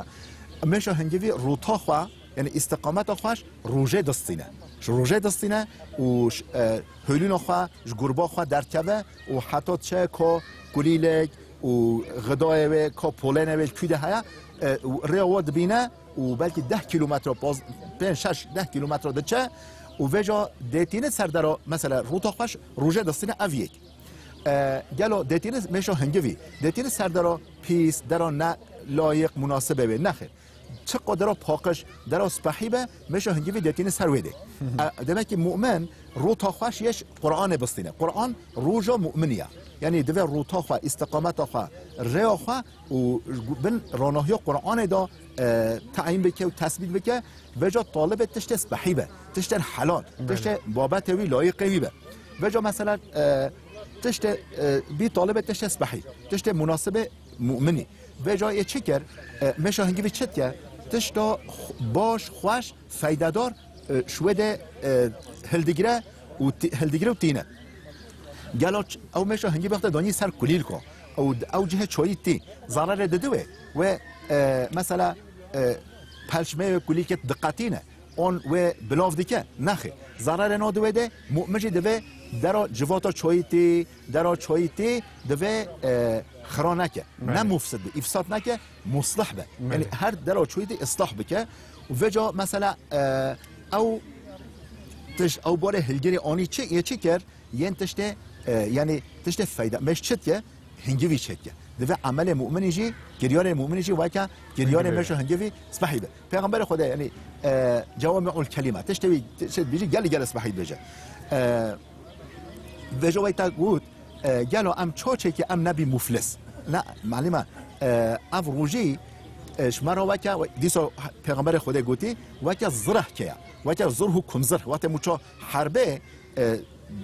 Mêşa hingivî rûta xwe, yanî îstiqameta xwe ji rojê distîne. Ji rojê distîne û ji, e, holûna xwe, ji gurba xwe derdikeve û heta diçe ka kulîlek û xidayê wê, ka polenê wê li kû de heye, e, û rêya we dibîne û belkî deh kîlometre, poz-, pênc, şeş, deh kîlometre diçe û vêca dêtîne ser dera, mesela, rûta xweş rojê distîne ev yek. E, gelo dêtîne mêşa hingivî, dêtîne ser dera pîs, dera ne layiq, munasibê wê? Nexêr. Çiqo dera paqij, dera spehî be, mêşa hingivî dêtîne ser wê dê. Hı hı. E, demek ki mu'min rûta xweş yê ji Qur'anê bistîne. Qur'an roja mu'minî ye. Yanî divê rûta xwe, îstiqameta xwe, rêya xwe û bin ronahiya Qur'anê de, e, tayîn bike û tesbît bike, vêca talibê tiştê spehî be, tiştên helal, belê, tiştê babetê wî, layiqê wî be. Vêca mesela, e, tiştê, e, bî talibê tiştê spehî, tiştê munasibê mu'minî. Vêca yê çi kir? E, mêşa hingivî çi dike? Tişta xu-, baş, xweş, feydedar, e, ji wê de, e, hildigire û tî-, hildigire û tîne. Gelo ç-, ew mêşa hingî wextê danî ser kulîlko, ew, ew cihê çayî tî, zererê dide wê. Wê, e, mesela, e, pelçmeyê wê kulîlkê diqetîne, an wê bilav dike? Nexê. Zererê nade wê de, mu'min jî divê dera civata çayî tî, dera çayî tî, divê, e, xira neke. Belê. Ne mufsid be, îfsad neke, muslih be. Belê. Yanî her dera çûyî de islah bike. Û vêca mesela, e, ew tiş, ew barê hilgirê anî çi, yê çi kir? Yên tiştê, e, yanî tiştê feyda. Mêş çi dike? Hingivî çêdike. Divê emelê mu'minî jî, kiryarê mu'minî jî weke kiryarê, hingivî, mêşa hingivî spehî be. Pêxemberê Xwedê, yanî, e, cewami'ul kelîme. Tiştê wî, tiştê dibêjî gelî gelî spehî dibêje. E, Vêca wê te got, e, gelo em çaçekî em nebî muflis? Ne, malîme, e, ev rojî, e, ji me re weke, we-, dîsa Pêxemberê Xwedê gotî, weke zirehkê ye. Weke zirh û kumzirh. Wextê mûça herbê, e,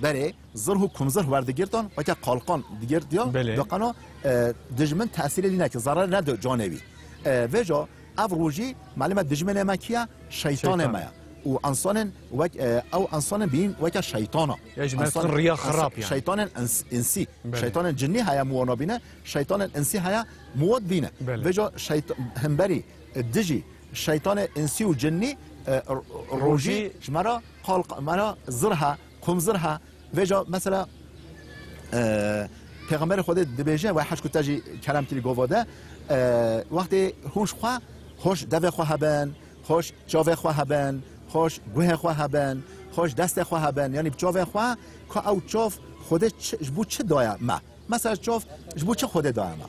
berê zirh û kumzirh werdigirtan, weke qalqan digirtiya, belê, diqana, e, dijmin tesîrê lî neke, zerar nede canê wî. E, vêca ev rojî, malîme, dijminê me kî ye? Şeytanê, şeytan, me ye. Û insanên wek, e, ew insanên bîn weke şeytana. Ya jî me insan, dikin riya insan, xirab yani. Şeytanên ins-, insî, belê, şeytanên cinnî heye, mû wana bîne, şeytanên insî heye, mû wan bîne. Belê. Vêca şeyt-, hemberî, e, dijî şeytanê insî û cinnî, e, r-, rojî, rojî, ji me re qalq-, me re zirh e, kumzirh e. Vêca mesela, e, Pêxemberê Xwedê dibêje, we hej ku te jî kerem kirî gova de, e, wextê hûn ji xwe, hoş devê xwe hebin, hoş çavê xwe hebin, hoş guhê xwe hebin, hoş destê xwe hebin, yanî bi çavê xwe, ku ew çav Xwedê çi, ji bo çi daye me? Mesela çav ji bo çi Xwedê daye me?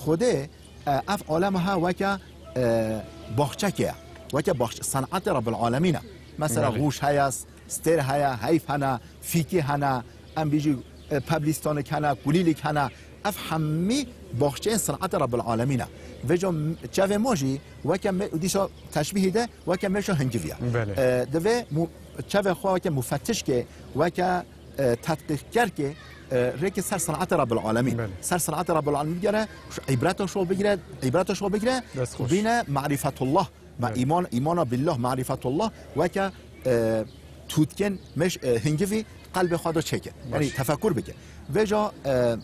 Xwedê, e, ev alema ha weke, e, baxçekê ye. Weke baxçe, sen'etê Rabbil Alemîn e. Mesela, belê, rûş heye, stêr heye, heyf hene, fîkî hene, em bêjî, e, peblîstanik hene, kulîlik hene. Ev hemî baxçeyên sen'etê Rabbil Alemîn e. Vêca m-, çavê ma jî weke me-, dîsa teşbîhî de weke mêşa hingivî ye. Belê. E, divê mû-, çavê xwe weke mufettişkê, weke, e, tedqîqkerkê, e, rêkê ser sen'etê Rabbil Alemîn. Belê. Ser sen'etê Rabbil Alemîn bigere, şu îbreta şo bigire, îbreta şo bigire, dest xweş, bîne marîfetullah. Ma, belê, îman, îmana billah, marîfetullah, weke, e, tûtkên mêş, e, hingivî qelbê xwe de çêke. Baş. Yanî tefekur bike. Vêca, e,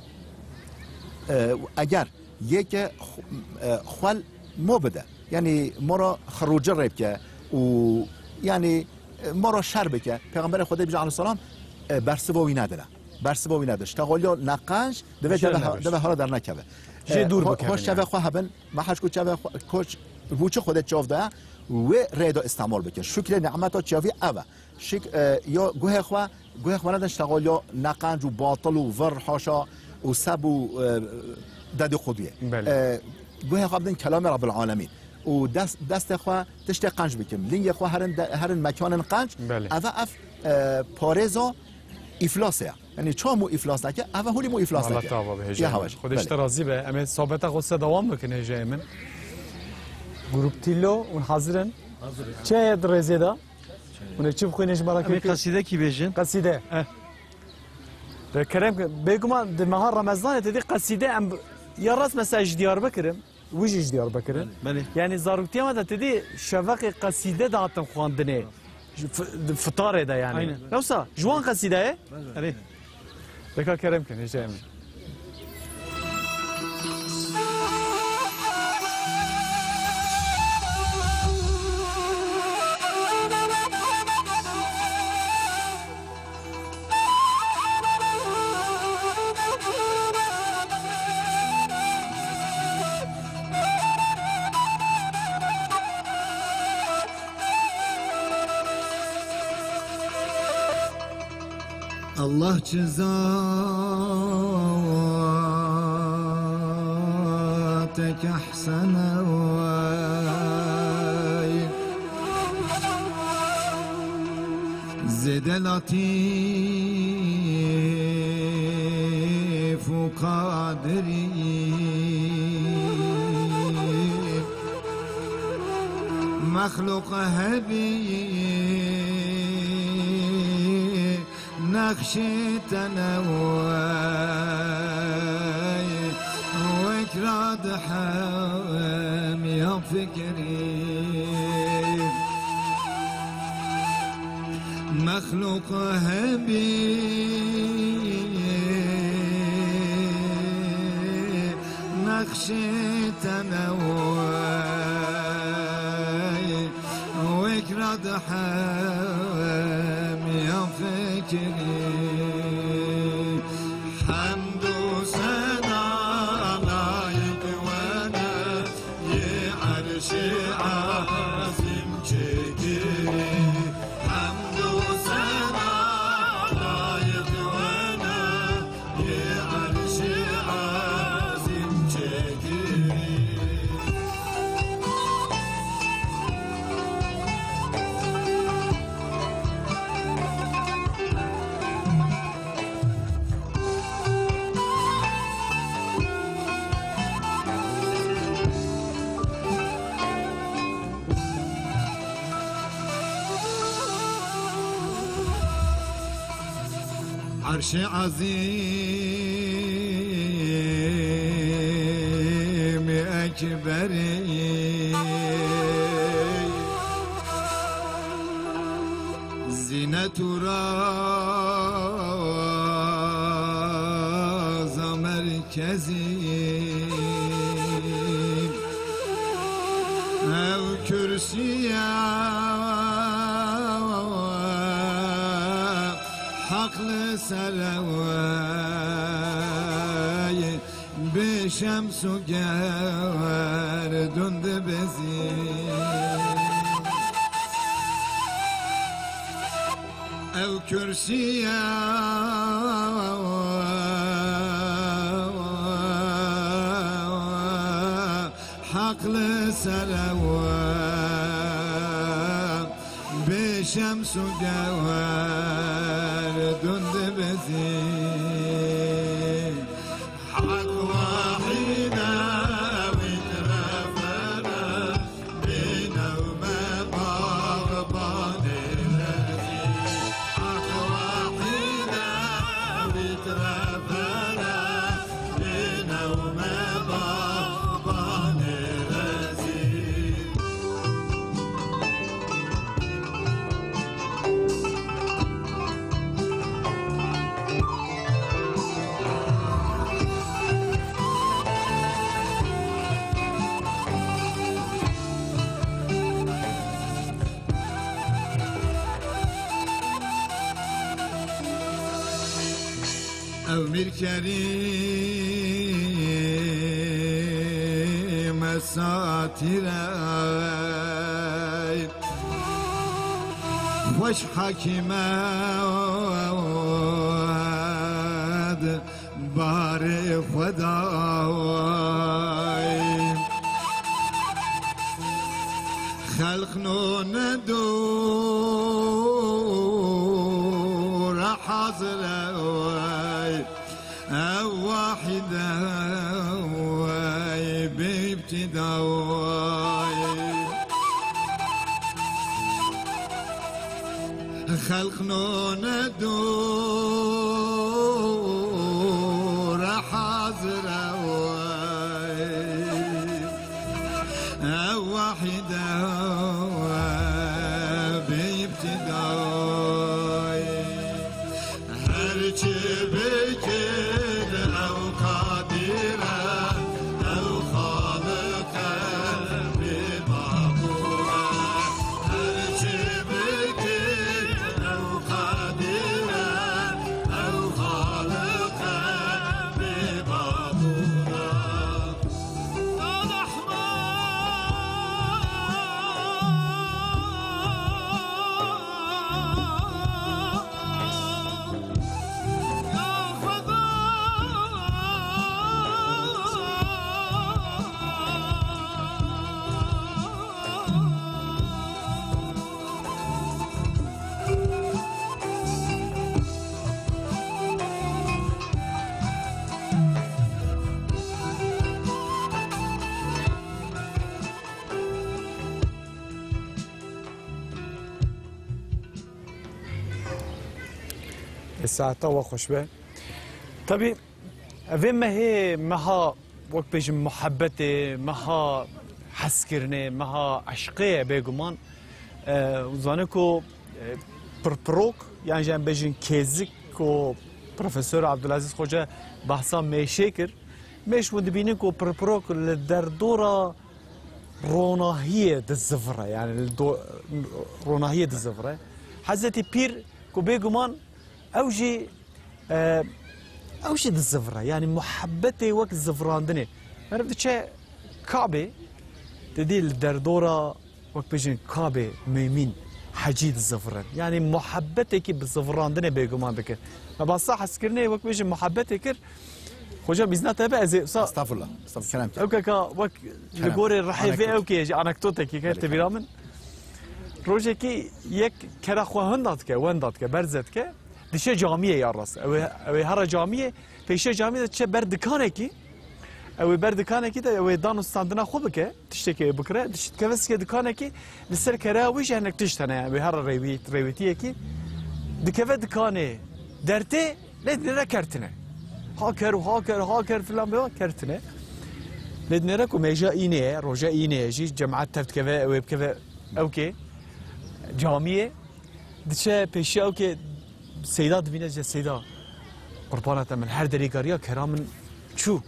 e, eger yeke xu-, e, xwel mo bide, yanî mo ra xirûcirê bike û yanî, e, mo ra şer bike, Pêxemberê Xwedê bêje aleyhisselam, e, bersiva wî nedine. Bersiva wî nedin. Ştexaliya neqenc divê, jê deve ha-, nebêje, deve hala dernekeve. Jê, e, dûr ho-, bikevin hoş çavê yani. Xwe hebin, me hej ku çavê xwe, koç, bûçi Xwedê çav daye, wê rê de îstemal bikin. Şukrê nimeta çavî ev e. Şik-, e, ya guhê xwe, guhê xwe nedin ştexaliya neqenc û batil û vir, haşa, û seb û, e, dedî xuduyê. Belê. E, guhê xwe bidin kelamê Rabbil Alemîn. Û dest, destê xwe tiştê qenc bikin. Lingê xwe herin de, herin mekanên qenc. Belê. Eve ev e, parêza îflasê ye. Yanî çawa mû îflas neke, eva holî mû îflas neke. Mala te ava be, hêjayê min. Xwedê ji te razî be. Em ê sohbeta xwe se dewam bikin, hêjayê min. Grup Tîlo, hûn hazir in? Hazir in. Çi heye di rêzê de? Hûn ê çi bixwînin ji me re? Em ê qesîdekî bêjin. Qesîde. Eh. De kerem ke, bêguman di meha Remezanê te dî qesîde em, ya rast mesela ji Diyarbekir im. Wî jî ji Diyarbekir in. Belê. Yanî zaroktiya me de te dî şevaqê qesîde dihatin xwendinê. Ji fi-, di fitarê de yanî. Aynen. Yoksa ji wan qesîde ye? Erê. Deka kerem kin, hêjayê min. Allah çi zatek ehsene wey. Zêde latîf û qadirî mexlûq hebî nexşê te ne wey. Wek ra dihem ya fikirî. Mexlûq hebî nexşê te ne wey. Wek ra dihem ya fikirî. Hemd û sena layik we ne. Yê erşê ezîm çêkirî, hemd û sena layik we ne. Yê erşê ezîm çêkirî. Erşê ezîm ekberî. Zînet û raza merkezî, ew kursî ye heq li ser ew ye. Bi şems û gerdûn dibezî. Ew kursî ye heq li ser ew e. Bi şems û gerdûn dibezî. Heq wahîd e, wî terefe ne, bîne û me baxbanê lezî. Heq wahîd e, wî terefe ne, bîne û me baxbanê lezî. Ew Mîr Kerîm e satîr e, xweş hakîm e, barê xwe dayî. Xelq nûne do Ew wahîde wey bê îbtîda wey. Xelq none dûre hazire wey. Ew wahîde wey bê îbtîda wey. Her çi bikir ew qadir e, ew xaliq e, bê mabûr e. Her çi bikir ew qadir e, ew xaliq e, bê mabûr e. Saeta we xweş be. Tabî, evê mehê, meha, wek bêjin, muhebbetê, meha hezkirinê, meha eşqê ye bêguman. E, zanî ku, e, pirpirok, yan jî em bêjin kêzik ku Profesor Abdulaziz Xoca behsa mêşê kir. Mêş hûn dibînin ku pirpirok li derdora ronahiyê dizivire, yani li do-, ronahiyê dizivire. Hezretî Pîr ku bêguman ew jî, e, ew jî dizivire, yani muhebbetê wek zivirandinê. Meriv diçe Kabê, didî li derdora, wek bêjin, Kabê mumîn, hecî dizivirin. Yani muhebbetekî bi zivirandinê bêguman dike. Me behsa hezkirinê, wek bêjin, muhebbetê kir. Hocam, îzna te be, ez ê wisa Estağfurullah. Estağfurullah. Kerem, kerem. Ewkeka wek li Kerem. Gorê rihê vê Anekdot. Ewkê jî anekdotekî ke Belê, tebîra kerem. Min. Rojekî yek kera xwe hinda dike, wenda dike, berze dike. Diçe camiyê ya rast. Ew ê, ew ê here camiyê, pêşiya camiyê de diçe ber dikanekî. Ew ê ber dikanekî de ew ê dan û standina xwe bike. Tiştekî wê bikire, diş-, dikeve sike dikanekî, li ser kereya wî jî hinek tişt hene, yani wê here rêwî-, rêwîtiyekî. Dikeve dikanê dertê, lê dinêre kertine. Ha ker û ha ker, ha ker filan be, kertine. Lê dinêre ku mêja înê ye, roja înê ye jî, cemaet tev dikeve, ew ê bikeve ewkê, camiyê. Diçe pêşiya ewkê Seyda dibîne, dice Seyda, qurbana te min her derî gariya kera min çû.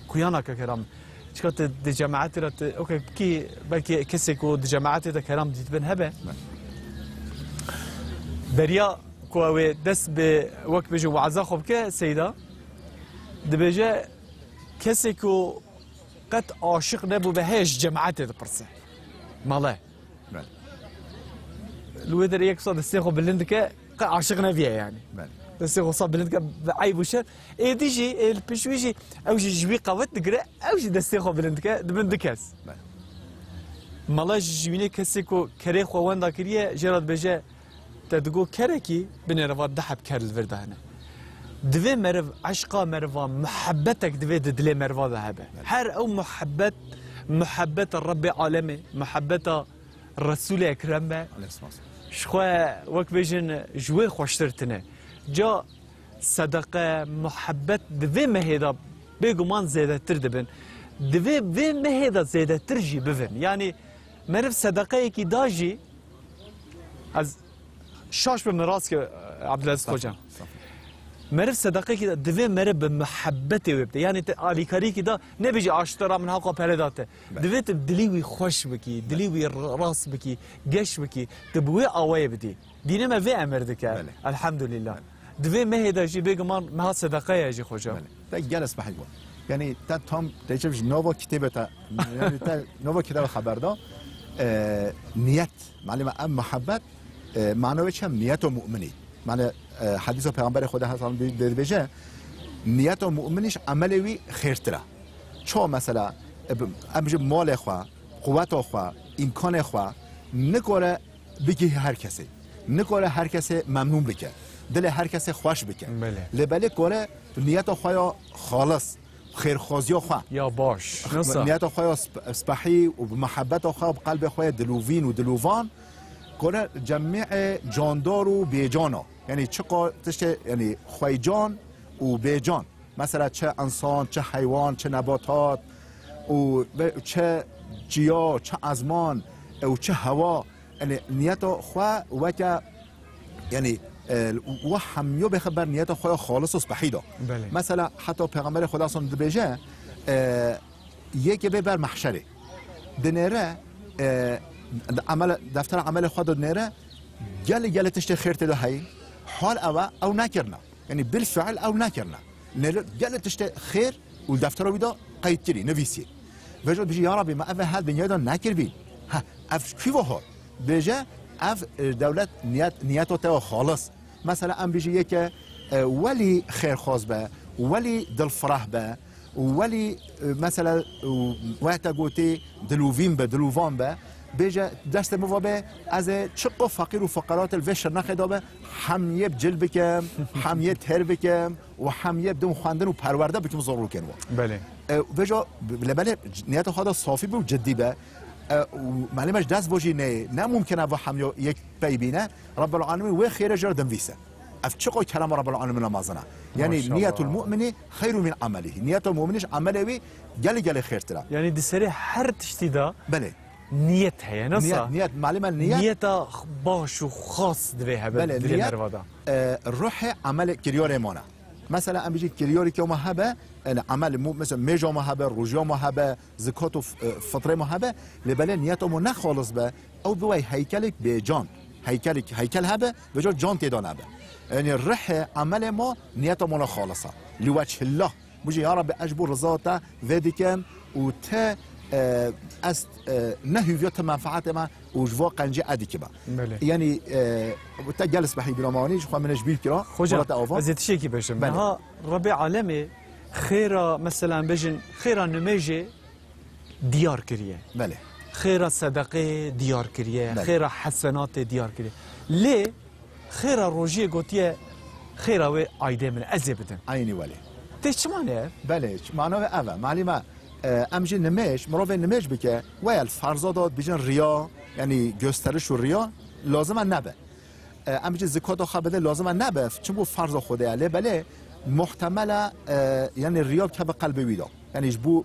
Kuya nake kera min. Çika tu di cemaetê de tu, okey, kî belkî kesê ku di cemaetê de keram dîtibin hebe. Beriya ku ew ê dest bi, wek bêjin, we'za xwe bike, Seyda dibêje, kesê ku qet aşiq nebûbe heye ji cemaetê dipirse. Mele. Belê. Li wê derê yek wisa destê xwe bilind dike, qe aşiq neviye yani. Belê. Destê xwe wisa bilind dike, bi eyb û şer. Êdî jî, ê li pişt wî jî, ew jî ji wî qewet digire, ew jî destê xwe bilind dike, dibin du kes. Belê. Mala jî ji wînê kesê ku kerê xwe wenda kiriye, jê re dibêje, te digo kerekî, binêre va du heb ker li vir de hene. Divê meriv, eşqa meriva, muhebbetek divê di dilê meriva de hebe. Belê. Her ew muhebbet, muhebbeta Rebbê Alemê, muhebbeta Resûlê Ekrem be. Aleyhisselam. Ji xwe, wek bêjin, ji wê xweştir tine. Ca sedeqe, muhebbet di vê mehê de bêguman zêdetir dibin. Divê vê mehê de zêdetir jî bibin. Yani meriv sedeqeyekî da jî, ez şaş bim, min rast ke, Abdülaziz Hocam. Estağfurullah. Meriv sedeqekî de divê meriv bi muhebbetê wê bide. Yani te alîkariyekî da nebêjî aştera min haqqa pere da te. Belê. Divê tu dilî wî xweş bikî, dilî wî r-, rast bikî, geş bikî. Tu bi wê awayê bidî. Dînê me vê emir dike. Belê. Elhamdülillah. Belê. Divê mehê de jî bêguman meha sedeqe ye jî, Hocam. Belê. Te gelek spehî bû. Yani te tam te çi ji nava kitêbe te, yani te nava kitêbe xeber da, e, niyet. Malum em muhabbet, e, mana wê çi? Niyeta mu'minî. Mane, e, hedîsa Peygamberê Xweda sallallahu aleyhi ve sellem dibêje, niyeta mu'minî ji emelê wî xêrtir e. Çawa mesela, e, bi-, em ji malê xwe, quweta xwe, îmkanê xwe nikare bigihî her kesê. Nikare her kesê memnûn bike. dilê her kesê xweş bike. Belê. Lê belê kore niyeta xwe ya xalis, xêrxwaziya xwe, Ya baş. Nasıl? niyeta xwe ya sp-, spehî û bi mehebeta xwe, bi qelbê xwe ya dilûvîn û dilûvan, kore cemîê candar û bêcana. Yanî çiqa tiştê, yanî xweycan û bêcan. Mesela çi insan, çi heywan, çi nebatat û ve çi çiya, çi ezman û çi hewa. Yanî niyeta xwe weke, yanî, e, we hemiyo bêxe ber niyeta xwe ya xalis û spehî de. Belê. Mesela heta Pêxemberê Xweda son dibêje, e, yekê bê ber mehşerê. Dinêre, e, di emel, deftera emelê xwe de dinêre, gelê, gelê tiştê xêr tê de heyî. Hal ew e, ew nekirine. Yanî bilfiil ew nekirine. Nêre gelê tiştê xêr û deftera wî de qeyd kirî, nivîsî. Vêca dibêjî, ya Rabbî, me ev her dinyayê de nekiribî. Heh, ev ji kû ve hat? Bêje, ev, e, dewlet niyet, niyeta te ya xalis. Mesela em bêjî yeke, e, welî xêrxwaz be, welî dilfireh be, û welî, e, mesela, û wexta gotê dilûvîn be, dilûvan be, bêje destê min ve be, ez ê çiqo feqîr û fiqara te li vê şirnexê de be, hem yê bi cil bikim, hem yê têr bikim û hem yê bi dim xwendin û perwerde bikim zorokên we. Belê. E, vêca, lê belê niyeta xwe de safî be û cidî be. E, û malê me ji dest ve jî neyê. Ne mumkin e ve hemiya yek pey bîne. Rabbul Alemîn wê xêrê jê re dinvîse. Ev çiqo kerema Rabbul Alemîn mezin e. Yanî Maşallah. Niyetul mu'mini xeyrun min amelihî. Niyeta mu'minî ji emelê wî gelê gelê xêrtir e. Yanî di serê her tiştî de Belê. niyet heye. Nasıl? Niyet, niyet, malê me niyet. Niyeta baş û xas divê hebe Belê, dilê niyet, merva de. e, ruhê emelê kiryarê me ne. Mesela em bêjin kiryarê ke me hebe, yani emel mu-, mesela mêja me hebe, rojiya me hebe, zikat û f-, e, fitrê me hebe, lê belê niyeta me ne xalis be, ew biway heykelek bêcan. Heykelek, heykel hebe, vêca can tê de nebe. Yani rihê emelê me niyeta me ne xalis e. Li wechillah. Bûjî, ya Rabbi, ez ji bo riza te vê dikim û te, e, ez, e, ne hûviya te menfaatê me û ji va qencê ez dikime. Belê. Yani, e, te gel spehî bîra me anî, ji xwe min ji bîr kira. Hocam, Wala te ava. ez ê tiştekî bêjim. Belê. Niha Rebê Alemê xêra, mesela, bêjin, xêra nimêjê diyar kiriye. Belê. Xêra sedeqê diyar kiriye. Belê. Xêra hesenatê diyar kiriye. Lê xêra rojiyê gotiye, xêra wê aydê min e, ez ê bidim. Eynî welê. Tê çima ne? Belê, ç-, mana ve ev e. Malî me, e, em jî nimêj, mirovê nimêj bike, weya li ferza de dibêjin riya, yani gösteriş û riya, lazim e nebe. E, em jî zikata xwe bide, lazim e nebe, çimkû ferza Xwedê ye. Lê belê muhtemel e, e, yani riya bike bi qelbê wî de. Yani ji bo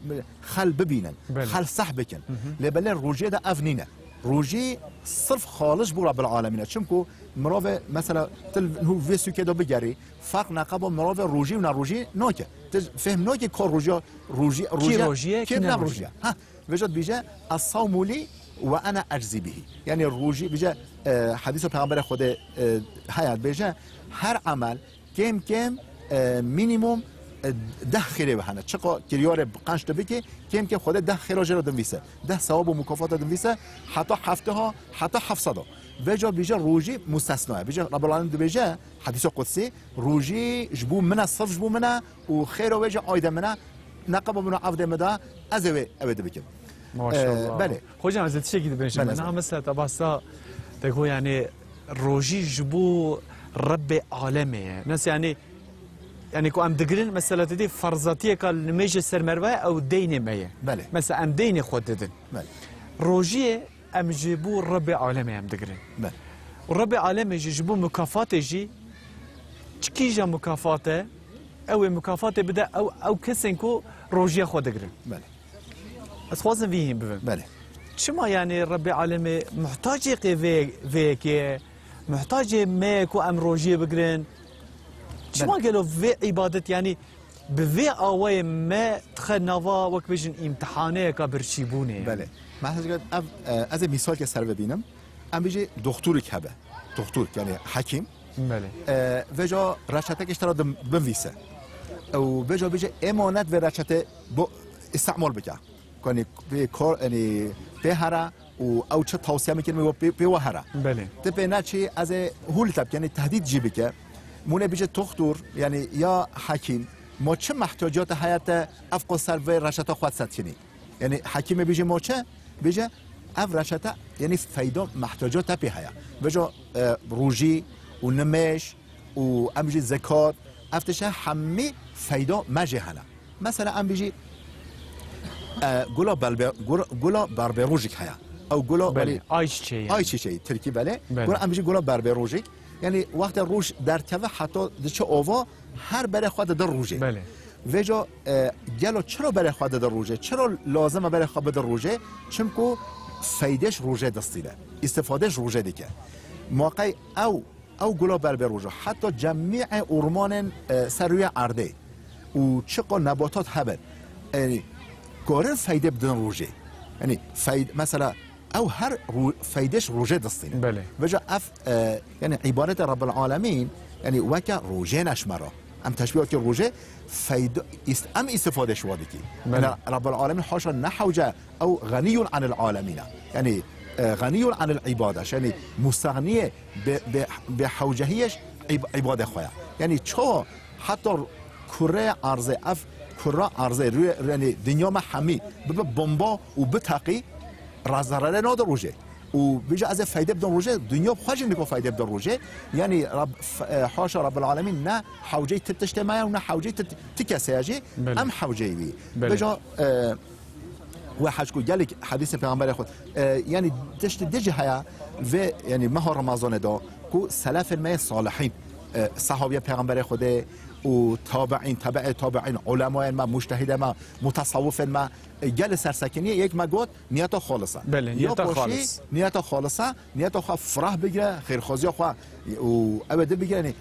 xel bibînin, Belê. xel seh bikin. Hı hı. Lê belê rojiyê de ev nîne. Rojî sirf xalis bo Rabbil Alemîn e. Çimkû mirovê, mesela, til hû vê sûkê de bigerî, ferq neqebo mirovê rojî û ne rojî nake. Ti fêhm nake ka rojiya, rojî, Kî rojiya, rojiye, kî kî ne ne rojiye. rojiye. Ha, vêca dibêje, "Es-savmu lî ve ene eczî bihî." Yani rojî, bêje, e, hedîsa Peyxemberê Xwedê, e, heye, dibêje, her emel kêm kêm, e, minimum, e, deh xêrê we hene. Çiqa kiryarê bi qenc tu bikê, kêm kêm Xwedê deh xêra jê re dinvîse. Deh sewab û mukafata dinvîse, heta hefteha, heta heft seda. Vêca bêje rojî mustesna ye. Bêje Rabbul Alemîn dibêje, hedîsa qudsî, rojî ji bo min e, sirf ji bo min e û xêra wê jî aydê min e, neqeba min û evdê min de, ez ê wê, ew ê dibikim. Maşallah. Ee, belê. Hocam, ez ê tiştekî dibêjim. Belê. Niha mesela te behsa te got, yani, rojî ji bo Rebbê Alemê ye. Nasıl yani, yani ku em digirin, mesela te dî ferzatiyeka li nimêjê ser merve ye, ew deynê me ye. Belê. Mesela em deynê xwe didin. Belê. Rojiyê em ji bo Rebbê Alemê em digirin. Belê. Û Rebbê Alemê jî ji bo mukafatê jî, çi kîja mukafat e, ew ê mukafatê bide ew, ew kesên ku rojiya xwe digirin. Belê. Ez xwazim vî hîn bibim. Belê. Çima yani Rebbê Alemê muhtacê qê vê, vê yekê ye? Muhtacê me ye ku em rojiyê bigirin? Çima Belê. gelo vê îbadet, yani bi vê awayê me dixe nava, wek bêjin, îmtihaneyeka birçîbûnê? Belê. Mesela ev, e, ez ê mîsalke ser ve bînim. Em bêjî doxtorek hebe. Doxtorek, yani hekîm. Belê. E, vêca reçetekê ji te re dim-, binvîse. Ew vêca bêje emanet vê reçetê bo îstemal bike. Ku, yani, vê kor, yani, pê here û ew çi tawsiye min kirî wê pê, pê we here. Belê. Ti pê neçî, ez ê hûl te bike, yani tehdîd jî bike. Mûne bêje doxtor, yani ya hekîm, ma çi mehtaciyata heye te ev qo ser vê reçeta xwe disekinî? Yani hekîmê bêje ma çi? Bêje ev reçeta, yani feyda mehtaciyata pê heye. Vêca, e, rojî û nimêj û em jî zekat, ev tişt hemî feyda me jê hene. Mesela em bijî, e, gula belbe-, gula, gula berbêrojik heye. Ew gula Belê, belê ayçiçeği yani. Ayçiçeği, Tirkî belê. Belê. Gula em bijî gula berbêrojik. Yani wextê roj derdkeve heta diçe ava her berê xwe dide rojê. Belê. Vêca, e, gelo çira berê xwe dide rojê? Çira lazim e berê xwe bide rojê? Çimku feydeş rojê distîne. Îstifadêş rojê dike. Maqey ew Ew gula berbêroja, heta cemîê ormanên, e, ser rûyê erdê û çiqa nebatat hebin, yani, karin feyde bidin rojê. Yani, feyde, mesela, ew her ro-, feydeş rojê distîne. Belê. Vêca ev, e, yani, îbadetê Rabbil Alemîn, yani, weke rojê neşmera. Em teşbîhatê rojê feyde, îst-, em îstifade ji wa dikî. Belê. Yani, Rabbil Alemîn haşa ne hewce, ew xenîyun anil alemîn e. Yani, e, xenîyun anil îbade. Yani, mustaxniyê bi, bi, bi hewcehiyê ji îb-, îbadê xwe ye. Yani, çawa heta kurê erzê, ev kura erzê, rûyê, yani, dinya me hemî bibe bomba û biteqî, re zerere nade rojê. Û bêje ez ê feyde bidim rojê, dinya bi xwe jî niko feyde bide rojê. Yani, Rab, f-, e, haşa Rabbil Alemîn ne hewceyî ti tiştê me ye û ne hewceyî ti, ti kesê ye jî, Belê. Em hewceyî wî. Belê. Bêje, e, We hec ku gelek hedîsê Pêxemberê xwe, e, yani tiştê dî jî heye vê, yani meha Remezanê de ku selefên me yê salihîn, e, sehabiyê Pêxemberê Xwedê û tabiîn, tebeê tabiîn, ulemayên me, mujtehidê me, mutasawifên me, e, gelê sersekiniye yek me got niyeta xalis e. Belê, Ya niyeta paşî xalis. Niyeta xalis e, niyeta xwe firah bigire, xêrxwaziya xwe û ew ê di bigire, yani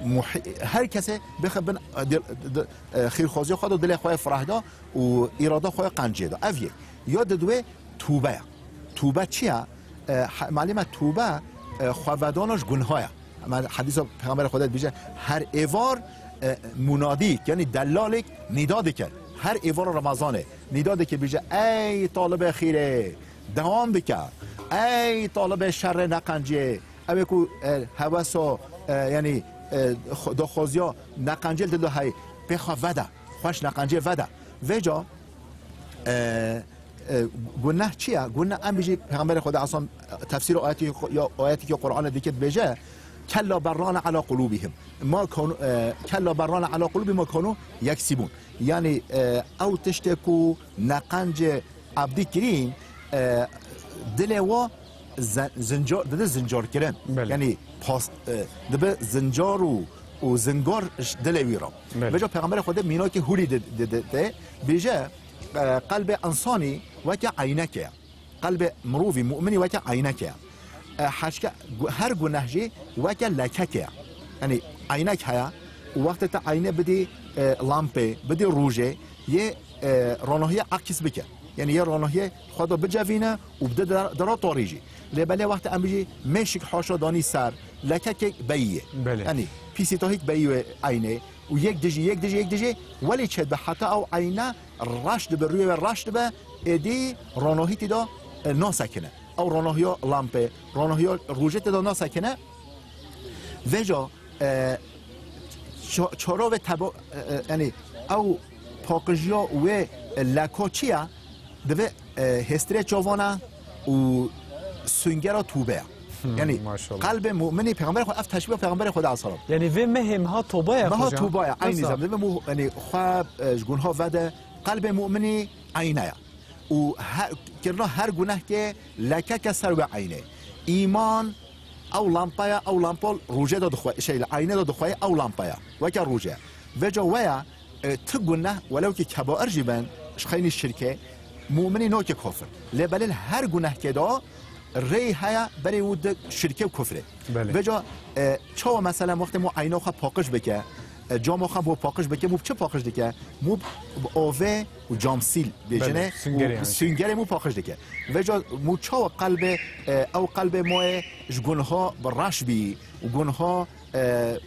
muhi-, her kesê bixe bin, e, dil, di, e, xêrxwaziya xwe de dilê xwe yê firah de û îrada xwe ya qenciyê de. Ev yek. Ya didwê tûbe ye. Tûbe çi ye? E, he-, malî me tûbe, e, xwevedana ji gunha ye. Em hedîsa Pêxemberê Xwedê dibêje, her êvar, e, munadîk, yanî delalek nîda dike. Her êvara Remezanê nîda dike, bêje, "Ey talibê xîrê, dewam bike. Ey talibê şerê neqenciyê." Ew ê ku, e, hewesa, e, yanî, e, xwe-, daxwaziya neqenciyê li dil de heyî, pê xwe vede. Xweş neqenciyê vede. Vêca, e, e, guneh çi ye? Guneh em bijî Pêxemberê Xwedê Esan tefsîra ayetî, ya ayetî ki Qur'anê dike dibêje, "Kella berrane ala qulûbihim." Ma kanu, e, "Kella berrane ala qulûbihim ma kanu yeksibûn." Yanî, e, ew tiştê ku neqencê ebdî kirîn, e, dilê wa ze-, zincar, dide zincarkirin. Belê. Yanî pas, e, dibe zincar û, û zingar ji dilê wî re. Belê. Vêca Pêxemberê Xwedê mînakê hûrî di, di, di, di, bêje, e, qelbê însanî weke eynekê ye. Qelbê mirovî, mu'minî weke eynekê ye. E, heşke, gu-, her guneh jî weke lekekê ye. Yanî eynek heye û wextê te eyne bidî, e, lampê, bidî rojê, yê, e, ronahiyê aks bike. Yanî yê ronahiyê xwe de bicevîne û bide der-, dera tarî jî. Lê belê wextê em bijî mêşik haşa danî ser, lekekek beyî yê. Belê. Yanî pîsîtahîk beyî wê eynê û yek dijî, yek dijî, yek dijî, welî çêdibe heta ew eyne reş dibe, rûyê wê reş dibe, êdî ronahî tê de, e, nasekine. Ew ronahiya lampê, ronahiya rojê tê de nasekine. Vêca, e, ça-, çarovê tebo-, e, e, yanî ew paqijiya wê, e, leka çi ye? Divê, e, hêstirê çavan e û sungera tûbe ye. Hmm, Yanî maşallah. Qelbê mu'minî, Pêxemberê Xwe, ev teşbîha Pêxemberê Xwe de aleyhisselam. Yanî vê mehê meha tobe ye, Meha hocam. Tobe ye, eynî Nasıl? Zam. Divê mu-, yanî xwe, e, ji gunha vede, qelbê mu'minî eyne ye. Û her, kirina her gunehkê lekeke ser wê eynê. Îman ew lampa ye, ew lampa rojê de dixwe-, şey, li eynê de dixweyê, ew lampa ye. Weke rojê. Vêca we ye, e, ti guneh, welew ki kebair jî bin, ji xeynî şirkê, mu'minî noke kofir. Lê belê li her gunehkê de rêy heye berê û di şirkê û kufrê. Belê. Vêca, e, çawa mesela wextê mû eyna xwe paqij bike, e, cama xwe mû paqij bike, mû bi çi paqij dike? Mû bi avê û camsîl bêjine Belê, süngerê û yani. Süngerê mû paqij dike. Vêca mû çawa qelbê, e, ew qelbê moyê ji gunha bi reş bî û gunha, e,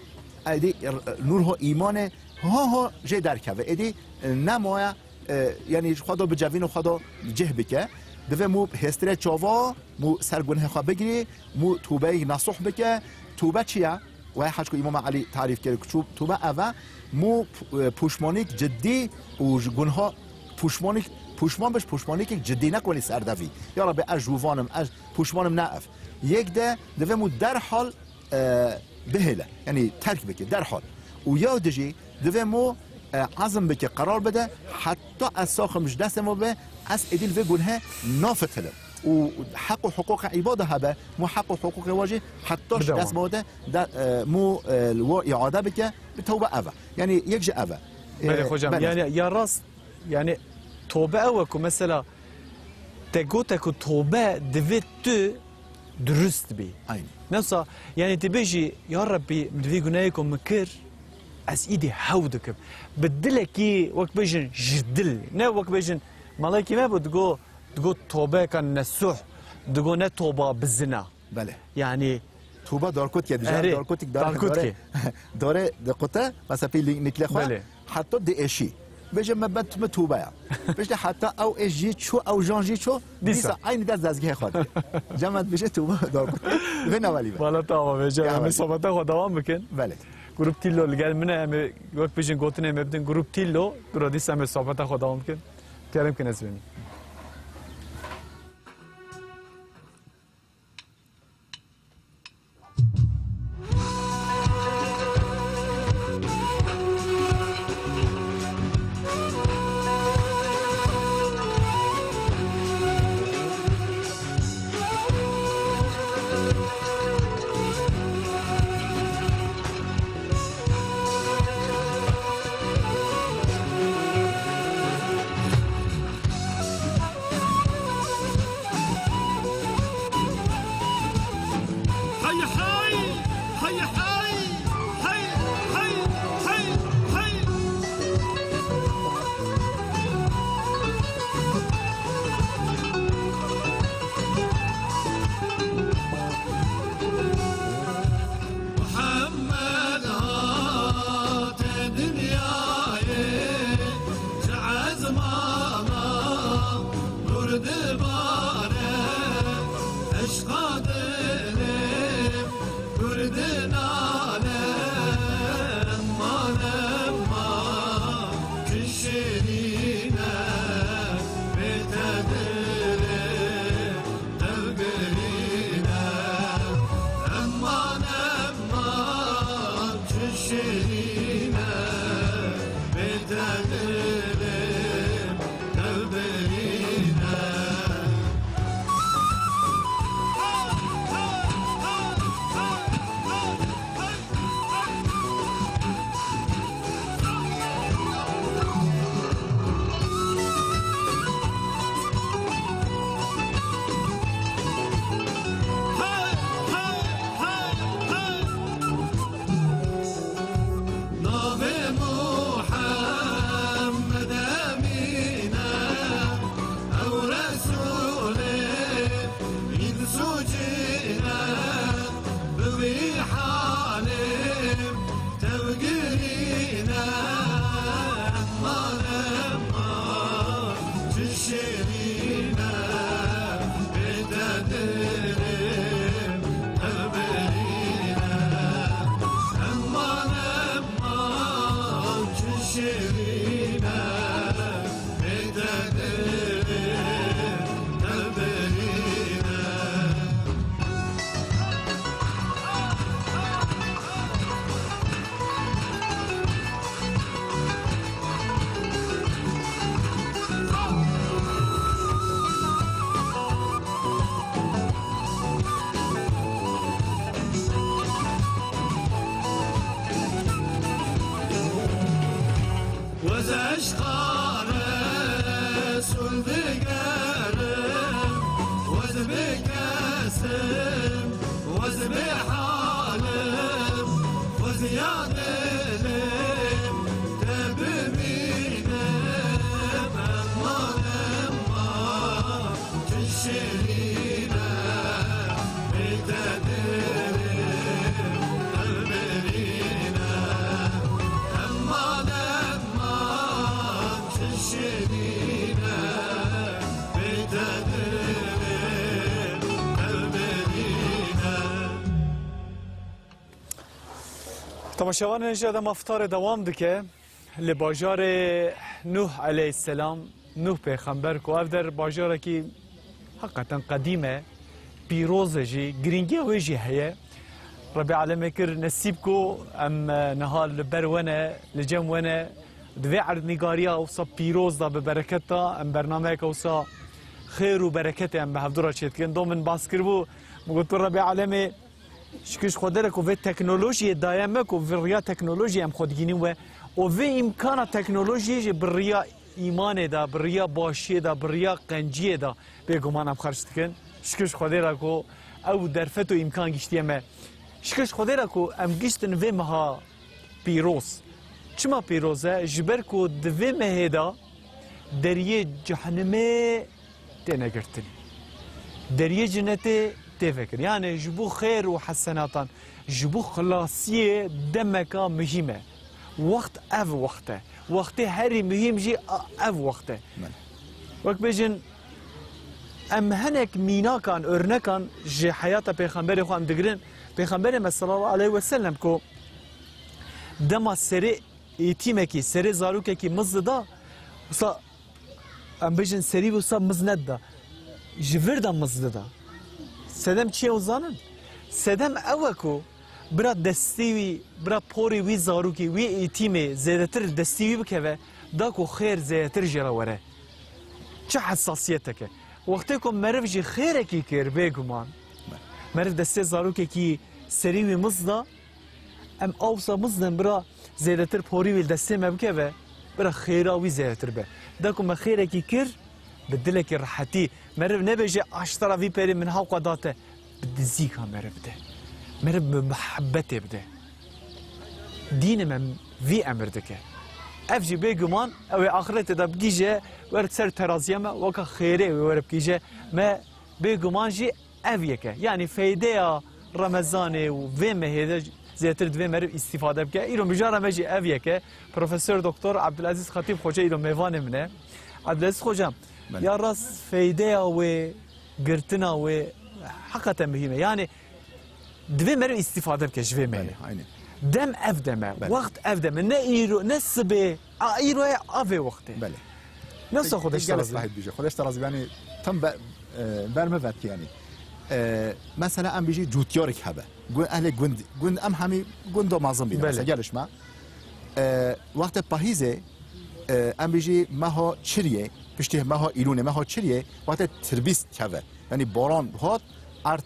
êdî, e, nûrha îmanê ha ha jê derkeve. Êdî, e, ne moya e, yanî ji xwe de bicevîne, xwe de cih bike. Divê mû hêstirê çava, mû ser gunhê xwe bigirî, mû tûbeyek nesuh bike. Tûbe çi ye? Wê heç ku Îmam Elî tarîf kir, ku çû-, tûbe ev e, mû p-, e, pûşmonîk cidî û ji gunha pûşmonîk, pûşmon biş, pûşmonîkek cidî, ne ku welî serdevî. Ya Rebbi, ez jûvan im, ez pûşmon im, ne ev. Yek de divê mû derhal e, bihêle, yanî terk bike derhal. Û ya dijî divê mo, e, ezm bike, qerar bide, heta ez saxim ji destê mo be, ez êdî li vê gunehê nafitilim. Û heq û hiqûqê îbada hebe, mo heq û hiqûqê wa jî heta ji Bidewam. dest mo de, de, e, mo, e, li wa îade bike, bi tewbe ev e. Yanî yek ji ev e. E, Belê hocam, belê. yani ya rast, yani tobe ew e ku mesela te gote ku tobe divê tu durust bî. Aynen. Newsa, yani tu bêjî, ya Rabbî, min di vî gunehê ku min kir, ez îdî hew dikim. Bi dilekî wek bêjin ji dil, ne wek bêjin, malekî me bû, digo, digo tobeka nesuh, digo ne toba bizina. Belê. Yani Tuba darkotike dije, Erê, darkotik dare, darkotike. dare, dare de qute, mesela pê li-, nikle xwe, Belê. heta di eşî. Bêje me ben tu me tuba ya. Bêje heta ew eş jî ço, ew jan jî ço, Dîsa. dîsa aynî dest dezgehê xwe de. Cemet bêje tuba darkotik. Ve nevelî be. Valla tamam, bêje Ya me Rabbi. sohbeta xwe devam bikin. Belê. Grup Tîlo li gel min e, em ê wek bêjin gotinê me bidin Grup Tîlo, dura dîsa em ê sohbeta xwe devam bikin. Kerem kin ez bêjim. Muhammed hate dinyayê, ji ezmana nur dibare, eşqa dilê kur dinale, emman, emman, çi şirîne, bê te dilê Tevbirine, emman, emman, çi şirîne, bê te dilim, tevbirine. Navê Muhammed Emîn e, ew Resûlê Însûcîne, bi wî halê tevgirîne, emman, emman, çi şirîne, bê te dilim tevbirîne, emman, emman, çi şirîne, bê te dilim tevbirîne. Wez eşqa Resûl digerim, wez bê kesim, wez bê halim, wez ya dilim te bibînim, emman, emman. Çi şirîne, bê te dilim tevbirîne. Emman, emman, çi şirîne, bê te dilim tevbirîne. Temaşevanên hêja, dema fitarê dewam dike. Li bajarê Nuh aleyhisselam, Nuh pêxember ku ev der bajarekî heqeten qedîm e, pîroz e jî, girîngiya wê jî heye. Rebê Alemê kir nesîb ku em, e, niha li ber we ne, li cem we ne. Di vê erdnîgariya wisa pîroz de bi bereket de em bernameyeke wisa xêr û bereketê em bi hevdu re çêdikin. Do min bas kiribû, min got, tu Rebê Alemê şikir ji Xwedê re ku vê teknolojiyê daye me ku vê riya teknolojiyê em xwe digihînin we û vê îmkana teknolojiyê jî bi riya îmanê de, bi riya başiyê de, bi riya qenciyê de bêguman em xerc dikin. Şikir ji Xwedê re ku ew derfet û îmkan giştiye me. Şikir ji Xwedê re ku em giştin vê meha pîroz. Çima pîroz e? Ji ber ku di vê mehê de deriyê cehnimê têne girtin. Deriyê cinetê tê vekirin. Yani ji bo xêr û hesenatan, ji bo xilasiyê demeka muhîm e. Wext ev wext e. Wextê herî muhîm jî a-, ev wext e. Belê. Wek bêjin, em hinek mînakan, örnekan ji heyata Pêxemberê xwe em digirin. Pêxemberê me sallallahu aleyhi ve sellem ku dema serê êtîmekî, serê zarokekî miz dida, wisa em bêjin serî wisa miz nedida. Ji vir de miz dida. Sedem çi ye hûn zanin? Sedem ew e ku bira destê wî, bira porê wî zarokî, wî êtîmê zêdetir li destê wî bikeve, da ku xêr zêdetir jê re were. Çi hesasiyetek e. Wextê ku meriv jî xêrekî kir, bêguman. Meriv destê zarokekî serî wî miz da, em awsa miz din bira zêdetir porî wî li destê me bikeve, bira xêra wî zêdetir be. Da ku me xêrekî kir, bi dilekî rehetî, meriv nebêje, "A ji te re vî perê min hewqa da te." Bi dizîka meriv bide. Meriv bi mihebbetê bide. Dînê me vî emir dike. Ev jî bêguman ew ê axretê de bigihîje, were ser teraziya me, weka xêrê wê were bigihîje. Me bêguman jî ev yek e. Yanî feydeya Remezanê û vê mehê de zêdetir divê meriv îstîfade bike. Îro mijara me jî ev yek e. Profesor Doktor Abdulaziz Xatîb Xoca îro mêvanê min e. Abdulaziz Xoca, Belê. Ya rast feydeya wê, girtina wê heqeten muhîm e. Yanî divê meriv îstîfade bike ji vê mehê. Belê, aynen. Dem ev dem e, Belê. Wext ev dem e. Ne îro, ne sibê, a îro ye, a vê wextê. Belê. Nasıl Xwedeş Gelek razî? Sahip bije. Xwedeş razî, yanî tam be-, e, ber me vetkî yanî. E, mesela em bijî cûtyarek hebe. Gu-, ehlê gund, gund em hemî gunda mezin bîne. Belê. Mesela geliş me. E, wextê pahîzê, e, em bijî meha çiriyê, piştî meha îlûnê, meha çiriyê, wextê tirbîst keve. Yanî baran hat, erd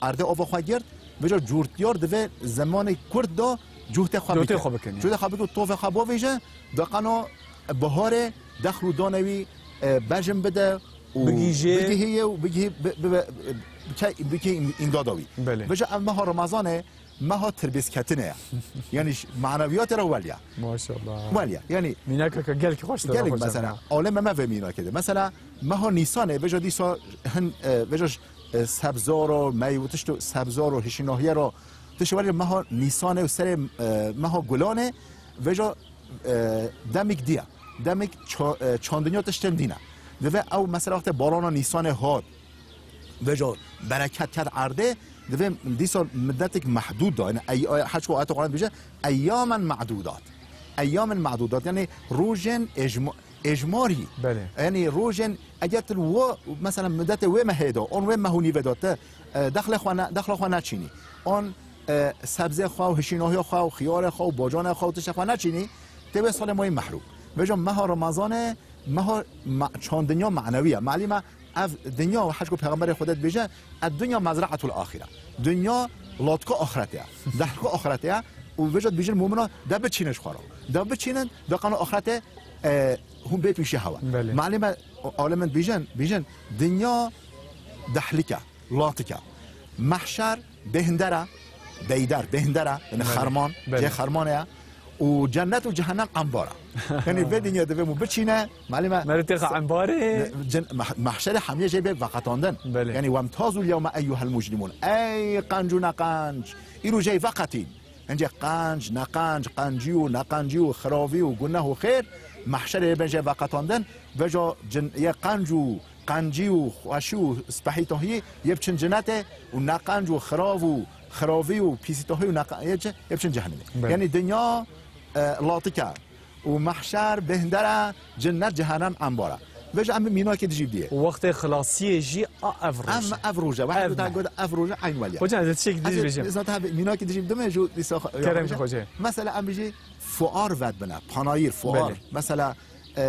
Erdê ava xwe girt, vêca cûrtiyar divê zemanê kurt de cûhtê xwe Cûhtê bike. xwe bikin, ya. Cûhtê xwe bike û tovê xwe bavêje, da qena biharê dexl û danê wî, e, bejin bide û Bigihîje. bigihîye û bigihî bi-, bi-, bi-, bike, bike îm-, îmdada wî. Belê. Vêca ev meha Remezanê meha tirbêsketinê ye. Yanî ş-, maneviyatê re welya. Maşallah. Welya. Yanî Mînakeke gelkî xweş de gelek hocam mesela, ya. Aleme me vê mînakê de. Mesela meha Nîsanê, vêca dîsa hin, e, vêca ş-, e, sebzar û meywe, tişt û sebzar û hişînahiyê ro, tişt welê meha Nîsanê û serê, e, meha Gulanê, vêca, e, demik diya. Demik ça-, e, çandiniya tiştên dîne. Divê ew mesela wextê barana Nîsanê hat, vêca bereket ket erdê, divê dîsa middetik mehdûd da. Yani ey-, ey-, heçko ayet Quran bije, eyyamen ma'dudat. Eyyamen ma'dudat. Yani rojên ecma-, êjmarî. Belê. Yanî rojên eger tu wo, mesela midetê wê mehê de, on wê meh û nîvê de te, e, dexlê xwe ne, dexla xwe neçînî. On, e, sebzê xwe û hişînahiya xwe û xiyarê xwe û bocanê xwe û tiştê xwe neçînî, tê wê salê mayî mehrûm. Vêca meha Remezanê, meha ma-, çand dinya manewî ye. Malî me ev dinya, heçko Pêxemberê Xwedê dibêje, "Ed-dunya mezra'atul ahire." Dinya latka axretê ye. Dehlika axretê ye. Û vêca dibêjin mumina, de biçînin ji xwe re. De biçînin, de qana axretê e, hûn bê pîşê hewa. Belê. Malê me, alimên bîjin, bîjin, dinya dehlik e, latik e. Mehşer bêhnder e, beyder, bêhnder e, yani Belê. xerman, Belê. cê xermanê ye. Û cennet û cehennem embara. Yani vê dinya divê mu biçîne, malê me Merê têxa embarê. Ne, cin-, meh-, mehşerê hemiyê jê bê veqetandin. Belê. Yani wemtazul yewme eyyuhel mucrimun. Ey qenc û neqenc. Îro jê veqetîn. Hincê qenc, neqenc, qencî û neqencî û xiravî û guneh û xêr, mehşerê yê bên jê veqetandin, vêca cin-, yê qenc û qencî û xweşî û spehîtahiyî yê biçin cinetê û neqenc û xirav û xiravî û pîsîtahî û neqe-, yê çi? Yê biçin cehennemê. Belê. Yanî dinya, e, latik e. Û mehşer bêhnder e, cinnet cehennem embar e. Veja em mînakê dijî diyê. Û wextê xilasiyê jî a ev roj Em e. ev roj e. Wextê Ev gote me. ev roj e, eyn welî ye. Hoca, ez tiştek Ez dî ê bêjim. zaten ev mînakê dijî dime, jû dîsa Kerem xwe hoca. Mesela em bijî fuar vedbine, panayîr, fuar. Belê. Mesela, e,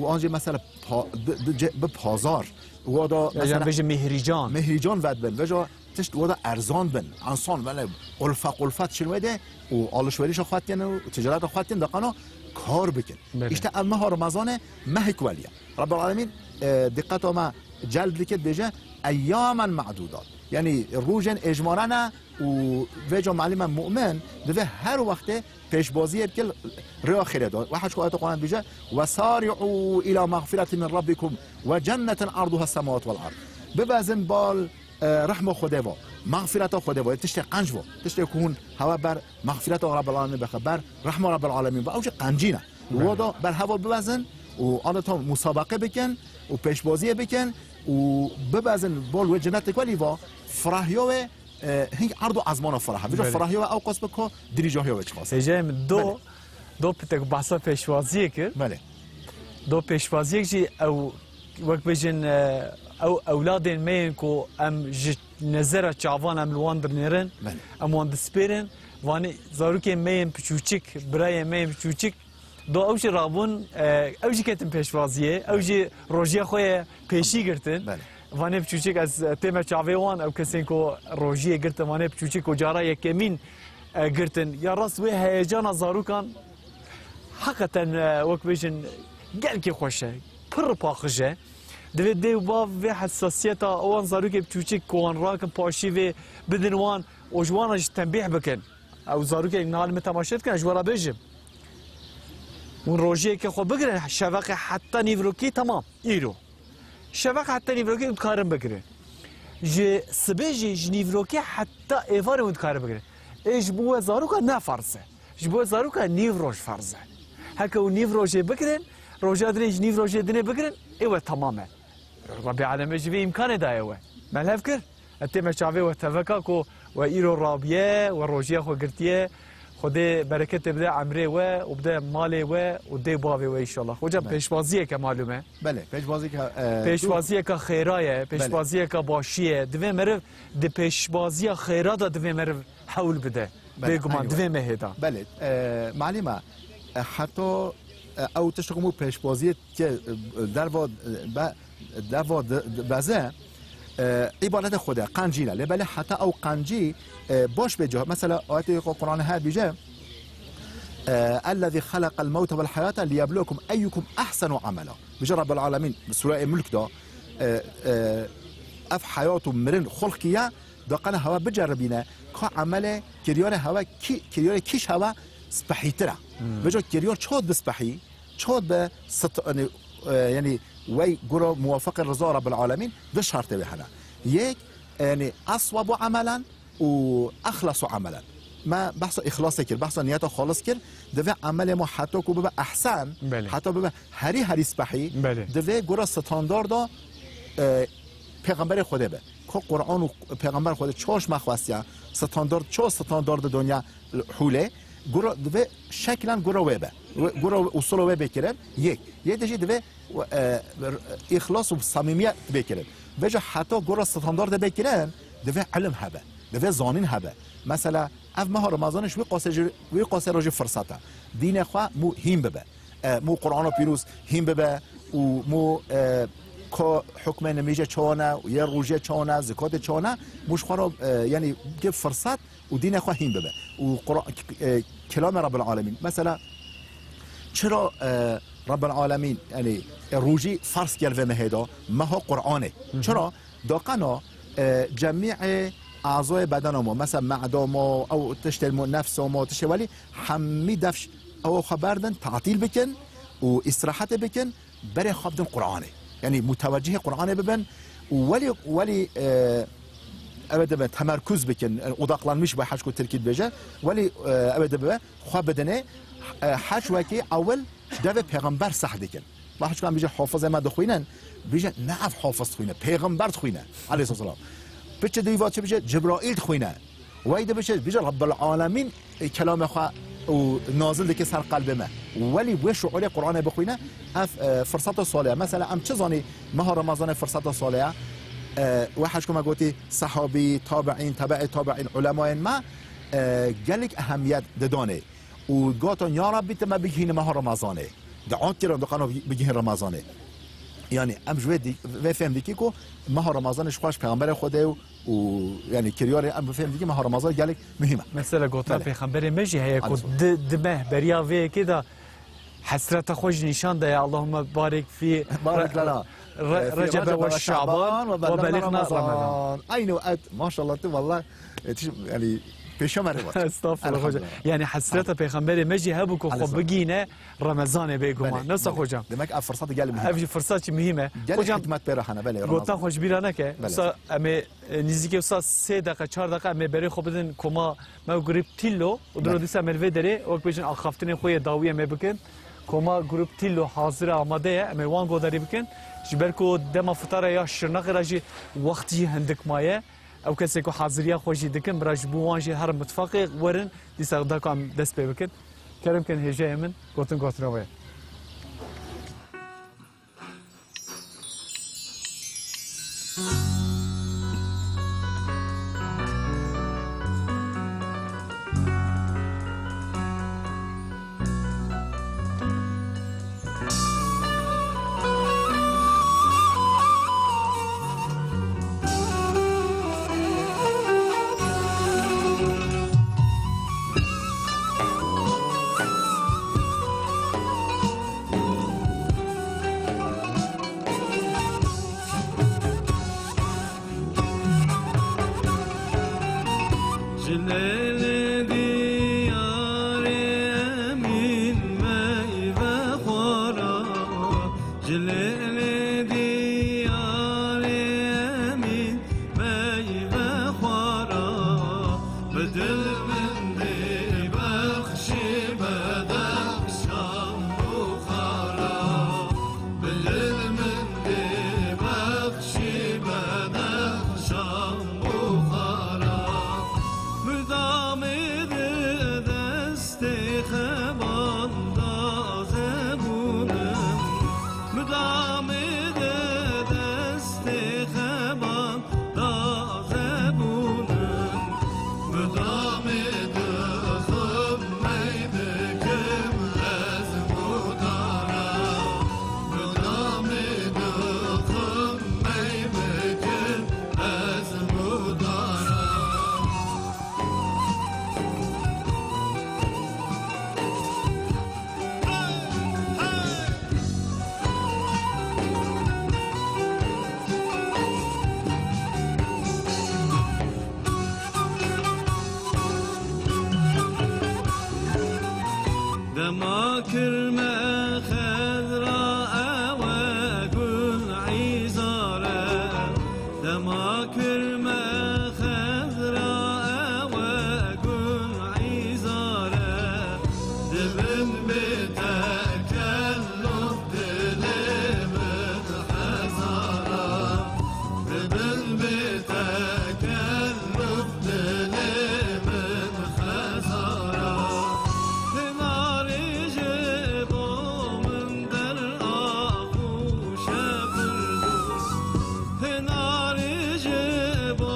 û an jî mesela pa-, bi, bi, ce-, bi pazar. Û da Ya mesela jan bêjim mihrican. Mihrican vedbin. Veja tişt wada erzan bin. Ensan, wele, qulfe qulfe çin wede û alışverişa xwe tiyene û ticareta xwe tiyen, daqana kar bikin. Belê. İşte ev meha Remezanê mehek welî ye. Rabbul Alemin, e, diqeta me celb dike, dibêje, "Eyyamen ma'dudat." Yani rojên êjmare ne û vêca malime mu'min divê her wextê pêşbaziyê bike rêya xêrê de. Ve hişk ayet Kur'an dibêje, "Ve sari'u ila mağfireti min rabbikum ve cennetin arduha semawat vel ard." Bibezin bal e, rehma Xwedê va, mexfireta Xwedê va, tiştê qenc va, tiştê ku hûn hewe ber mexfireta Rabbil Alemîn bixe, ber rehma Rabbil Alemîn va, ew jî qencî ne. Belê. Wada ber heval bibezin û adeta musabaqe bikin û pêşbaziyê bikin û bibezin bol wê cennetek welî va, firahiya wê, e, hing erd û ezmana firahe. Vêca Belê. firahiya wê ew qas bi ku dirîjahiya wê çiqas. Hêjayê min do, Belê. do pitek behsa pêşbaziyê kir. Belê. Do pêşbaziyek jî ew, wek bêjin, e, ew ewladên me yên ku em ji nezera çavan em li wan dinêrin, Belê. em wan dispêrin, vanê zarokên me yên piçûçik, birayên me yên piçûçik, do ew jî rabûn, e, ew jî ketin pêşbaziyê, ew jî rojiya xwe ye pêşî girtin. Belê. Vanê piçûçik ez, e, tême çavê wan, ew kesên ku rojiyê girtin, vanê piçûçik ku cara yekemîn, e, girtin. Ya rast wê heyecana zarokan Heqeten, e, wek bêjin, gelkî xweş e, pir paqij e. Divê dê û bav vê hesasiyeta wan zarokê biçûçik ku wan rakin paşî vê bidin wan û ji wan re jî tenbîh bikin. Ew zarokê niha li min temaşe dikin, ez ji we re bêjim. Hûn rojiyeke xwe bigirin, şeveqê heta nîvrokî temam, îro. Şeveq heta nîvrokê hûn dikarin bigirin. Ji sibê jî ji nîvrokê heta êvarê hûn dikarin bigirin. Ê ji bo we zaroka ne ferz e. Ji bo we zaroka nîv roj ferz e. Heke hûn nîv rojê bigirin, roja dinê ji nîv rojê dinê bigirin, ê we temam e. Rebî Alemê ji vê îmkanê daye we. Me li hev kir. Ez tême çavê we teveka ku we îro rabiye, we rojiya xwe girtiye. Xwedê bereketê bide emrê we û bide malê we û dê bavê we înşallah. Hocam, Belê. pêşbaziyeke malûm e. Belê, pêşbaziyeke, e, Pêşbaziyeke xêra ye, Belê. pêşbaziyeke başî ye. Divê meriv di pêşbaziya xêra de divê meriv hewl bide. Belê, Bêguman, eywe. divê mehê de. Belê, e, malîma, e, heta, e, ew tişt ku pêşbaziyê ke, e, derva, e, be, derva de, de, beze, e, îbadete Xwedê, qencî ne. Lê belê heta ew qencî, e, baş bê cih-, mesela, ayetê Qur'anê her bîje, e, "Ellezî xeleqel mewte vel heyate liyebluwekum eyyukum ehsenu amela." Bîje Rabbel Alemîn, Sûreya Mulk de, e, e, ev heyat û mirin xulq kiye, da qene hewe biceribîne, ka emelê kiryarê hewe kî, kiryarê kîş hewe spehîtir e. Hmm. Vêca kiryar çot bi spehî, çot bi sit-, yani, e, yani, wey gura muwafaqê riza Rabbil Alemîn, di şertê wê hene. Yek, yani, eswabu emelen û exlasu emelen. Me behsa îxlasê kir, behsa niyeta xalis kir, divê emelê me heta ku bibe ehsen, Belê. heta bibe herî herî spehî, Belê. divê gura standarda, e, Pêxemberê Xwedê be. Ku Qur'an û Pêxember Xwedê çaş me xwestiya, standard, ço standard dinya hûlê, gura divê şeklen gura wê be. Wê, gura usula wê bê kirin, yek. Yê de jî divê, e, îxlas û samîmiyet bê kirin. Vêca heta gura standard bê kirin, divê ilim hebe, divê zanîn hebe. Mesela, ev meha Remezanê ji wî qasê jî, wî qasê re jî firsat e. Dînê xwe mû hîn bibe. E, mû Qur'ana Pîroz hîn bibe û mû, e, ka hukmê nimêjê çawa ne, yê rojê çawa ne, zikatê çawa ne, mû ji xwe re, e, yani, bike firsat û dînê xwe hîn bibe. Û Qur'an, e, kelamê Rabbil Alemîn. Mesela, çira, e, Rabbil Alemîn, yani, e, rojî ferz kir vê mehê de, meha Qur'anê. Hı hı. Çira? Daqena, e, cemîê azayê bedena me, mesela meda me, ew tiştê me, nefsa me, tiştê welî, hemî defş ew xwe berdin, tatîl bikin û îstirahetê bikin, berê xwe bidin Qur'anê. Yani mutewecihê Qur'anê bibin û welî, welî, e, ew ê dibe temerkuz bikin, yani odaklanmış be, heşko tirkî dibêje, welî, e, ew ê dibe xwe bidinê, e, heş wekî ewil devê pêxember seh dikin. Bahçıkan bije hafızê me dixwînin, bije ne ev hafiz dixwîne, pêxember dixwîne, aleyhisselam. Piçe de va çi bije, Cebraîl dixwîne. Wey de bije, bije Rabbel Alemîn, e, kelamê xwe û nazil dike ser qelbê me. Welî wê şuurê Qur'anê bixwîne, ev, e, firseta salih e. Mesela em çi zanî meha Remezanê firseta salih e? E, we heşkome gotî sehabî, tabi'în, tebe'ê tabi'în, ulemayên me, e, gelek ehemiyet didanê. Û gotin, ya Rabbî, tu me bigihîne meha Remezanê. Dua kirin, dixwano bigihîn Remezanê. Yani em ji wê di-, vê fêm dikî ku meha Remezanê ji xwe ji Peyxemberê Xwedê û, û yani kiryarê em bi fêm dikî meha Remezan gelek muhîm e. Mesela gotina Belê. Peyxemberê me jî heye ku Aleyhisselam. di, di meh beriya vê yekê de hesreta xwe jî nîşan daye. Allahümme barik fî Barik lana. Re-, Ee, fi Recebe Recebe ve ve Şaban Şaban ve ve bellighna bellighna Ramazan. Ramazan. Aynı et, maşallah tu, vallahi, e, tiş-, yani, pêşe me re vat. Estağfurullah hocam. Elhamdülillah. Yani hesreta Peyxemberê me jî hebû ku xwe Aleyhisselam. bigîne Remezanê bêguman. Belê, Nesa belê. hocam? Demek ev firsat gelek muhîm e. Ev jî firsat jî muhîm e. Gelek Hocam, hikmet pê re hene, belê, gotan Ramazan. xwe ji bîra neke. Belê. Wisa em ê, e, nîzîkê wisa sê deqe, çar deqe em ê berê xwe bidin koma me û grîp Tîlo û diro Belê. dîsa em ê li vê derê, wek bêjin, axaftinên xwe yê dawiyê em ê bikin. Koma grûp Tîlo hazir e, amade ye. Em ê wan godarî bikin. Ji ber ku dema fitara ya Şirnexê re jî wext jî hindik maye. Ew kesê ku haziriya xwe jî dikin, bira ji bo wan jî her mitfaqê werin, dîsa da ku em dest pê bikin. Kerem kin hêjayê min, gotin gotina we ye. Ji lêlê diyarê Emîn meyve xwara, ji lêlê diyarê Emîn meyve xwara, bi dil min dê bexşî bedexşan buxara, bi dil min dê bexşî bedexşan buxara. Mudamê di destê xeban da zebûnim, mudamê di destê xeban da zebûnim, mudamê dixim mey dikim ez mudara, mudamê dixim mey bikim ez mudara. Dema kir me xezra ew e gul îzar e. Dema kir me xezra ew e gul îzar e. Dibin bê tekelluf dilê min hezar e. Dibin bê tekelluf dilê min hezar e. Hinarê ji bo min der axûşe Firdûs. Hinarê ji bo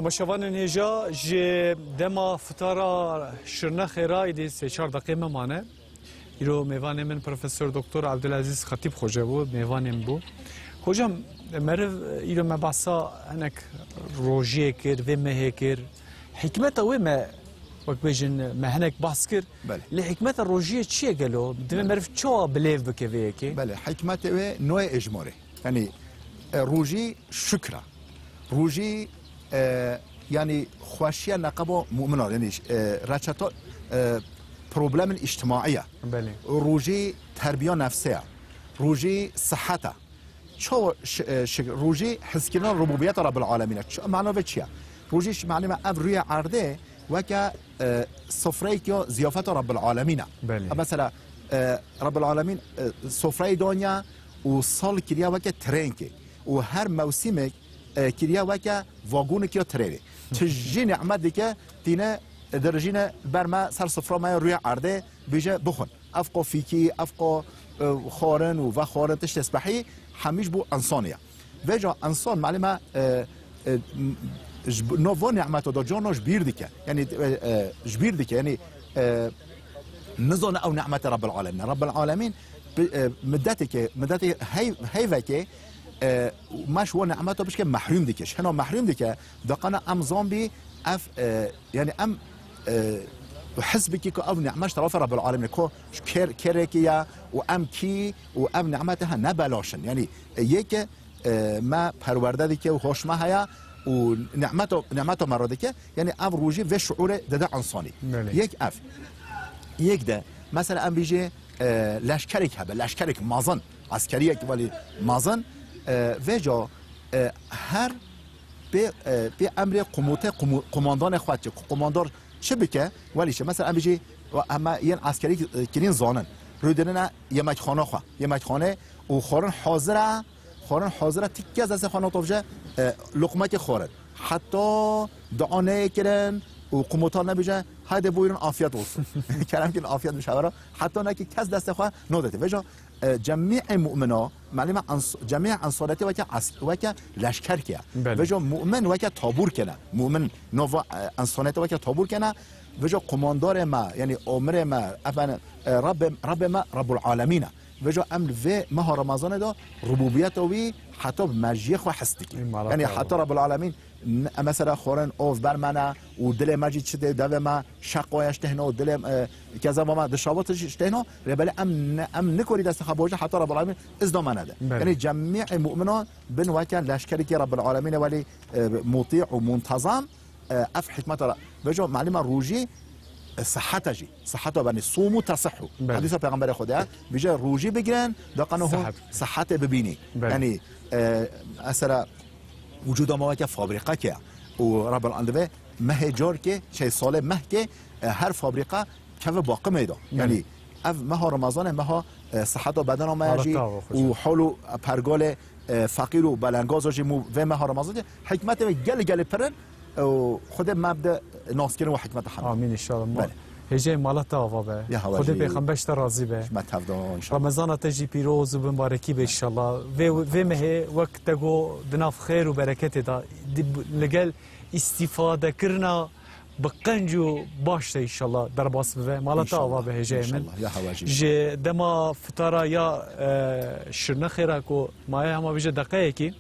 Şevanên hêja ji dema fitara Şirnexê re êdî sê çar deqê me mane. Îro mêvanê min Profesor Doktor Abdulaziz Xetîb Xoce bû, mêvanê min bû. Hocam, meriv îro me behsa hinek rojiyê kir, vê mehê kir. Hikmeta wê me, wek bêjin, me hinek behs kir. Belê. Lê hikmeta rojiyê çi ye gelo? Divê Belê. meriv çawa bilêv bike vê yekê? Belê, hikmetê wê noyê êjmorê. Yanî, e, rojî şukr e. Rojî, e, yanî xweşiya neqeba mu'mina, yanî, e, reçeta, e, problemin îctimaî ye. Belê. Rojî terbiya nefsê ye. Rojî sihet e. Çawa ş-, e, şik-, rojî hizkirina rububiyeta Rabbil Alemîn e. Ç-, mana vê çi ye? Rojî ji manî me ev rûyê erdê weke, e, sofreyek ya ziyafeta Rabbil Alemîn e. Belê. E, mesela, e, Rabbil Alemîn, e, sofreyê danya û sal kiriye weke trênkê û her mewsîmek, e, kiriye weke vagonek ya trênê. Tijî nîmet dike tîne, e, dirijîne ber me ser sofra me ya rûyê erdê bêje bixwin. Ev qo fîkî, ev qo, e, xwarin û vexwarin tiştê spehî hemî ji bo însanê ye. Vêca însan, malê me, e, e, m-, ji b-, no van nîmeta da carna ji bîr dike. Yanî, e, e, ji bîr dike. Yanî, e, nizane ew nîmetê Rabbil Alemîn e. Rabbil Alemîn bi, e, middeteke, middetê hey-, heyveke, e, me ji wan nîmeta bişke mehrûm dike. Ji hena mehrûm dike, daqana em zan bî ev, e, Yanî em, e, his bikî ku ev nîmet ji terefê Rabbil Alemîn e, ku ji kêr-, kêrekî ye û em kî û ev nîmet he ne belaş in. Yanî, e, yek e, me perwerde dike û hoş me heye û nîmeta, nîmeta me re dike. Yanî ev rojî vê şuûrê dide însanî. Belê. Yek ev. Yek de, mesela em bêjê, e, leşkerek hebe, leşkerek mezin, eskeriyek welî mezin, e, vêca, e, her pê, e, pê emrê qumûtê, qumû-, qumandanê xwe çi, qumandar çi bike, welî çi. Mesela em bijî, em yên eskerî, e, kirîn zanin. Rûdinine yemekxana xwe, yemekxane û xwarin hazir e, xwarin hazir e, ti kes destê xwe natovje, e, luqmekê xwarin. Heta dua neyê kirin û qumûtan nebije, "Haydi buyurun, afiyet olsun." Kerem kin, afiyet bişe were. Heta nekî kes destê xwe nadete. Vêca, e, cemîê mu'mina, malê me ens-, cemîê ensanetê weke es-, weke leşkerkê ye. Belê. Vêca mu'min weke tabûrkê ne. Mu'min nava, e, ensanetê weke tabûrkê ne. Vêca qumandarê me, yanî amirê me, efendim, e, Rabbê, Rabbê me Rabbul Alemîn e. Vêca em li vê meha Remezanê de rububiyeta wî heta bi mejiyê xwe his dikî. Ey, mala Yanî te heta ava. Rabbul Alemîn N-, mesela xwarin ov ber me ne û dilê me jî çi tê, devê me şeqoya ji têhno, dilê, e, kezeba me dişawit ji têhno, lê belê em ne, em nikorî destê xwe bojin heta Rabbul Alemîn izna me nede. Belê. Yanî cemîê mu'minan bin weke leşkerikê Rabbul Alemîn e, welî, e, mutî û muntezam, e, ev hikmeta ra. Vêca malê me rojî, e, siheta jî. Siheta benî, "Sûmû tesihû." Belê. Hedîsa Pêxemberê Xwedê, bije rojî bigirin, daqana hûn Sihet. Sihetê bibînî. Belê. Yanî, e, mesela, Wicûda me weke fabrîqekê ye. Û Rabbel Alemîn divê mehê carkê, şey, salê mehkê, e, her fabrîqa keve baqimê de. Belê. Yanî ev meha Remezanê, meha, e, siheta bedena me ye jî Mala te ava, û hocam. Hol û pergalê, e, feqîr û belengaza jî mû vê meha Remezanê hikmetê wê gelê gelê pir in, e, û Xwedê me bide naskirin û hikmeta hemî. Amîn înşallah. Ma-, Belê. Hêjayê mala te ava be. Ya hewa Xwedê jî. Pêxember ji te razî be. Ji me tevda înşallah. Remezana te jî pîroz û bimbarekî be înşallah. Vê, vê mehê wek te got di nav xêr û bereketê de di, li gel îstîfadekirina bi qenc û baş de înşallah derbas bibe. Mala te ava be hêjayê min. Înşallah. Ya hewa jî. Ji dema fitara ya, e, Şirnexê re ku maye hema bije deqeyekî.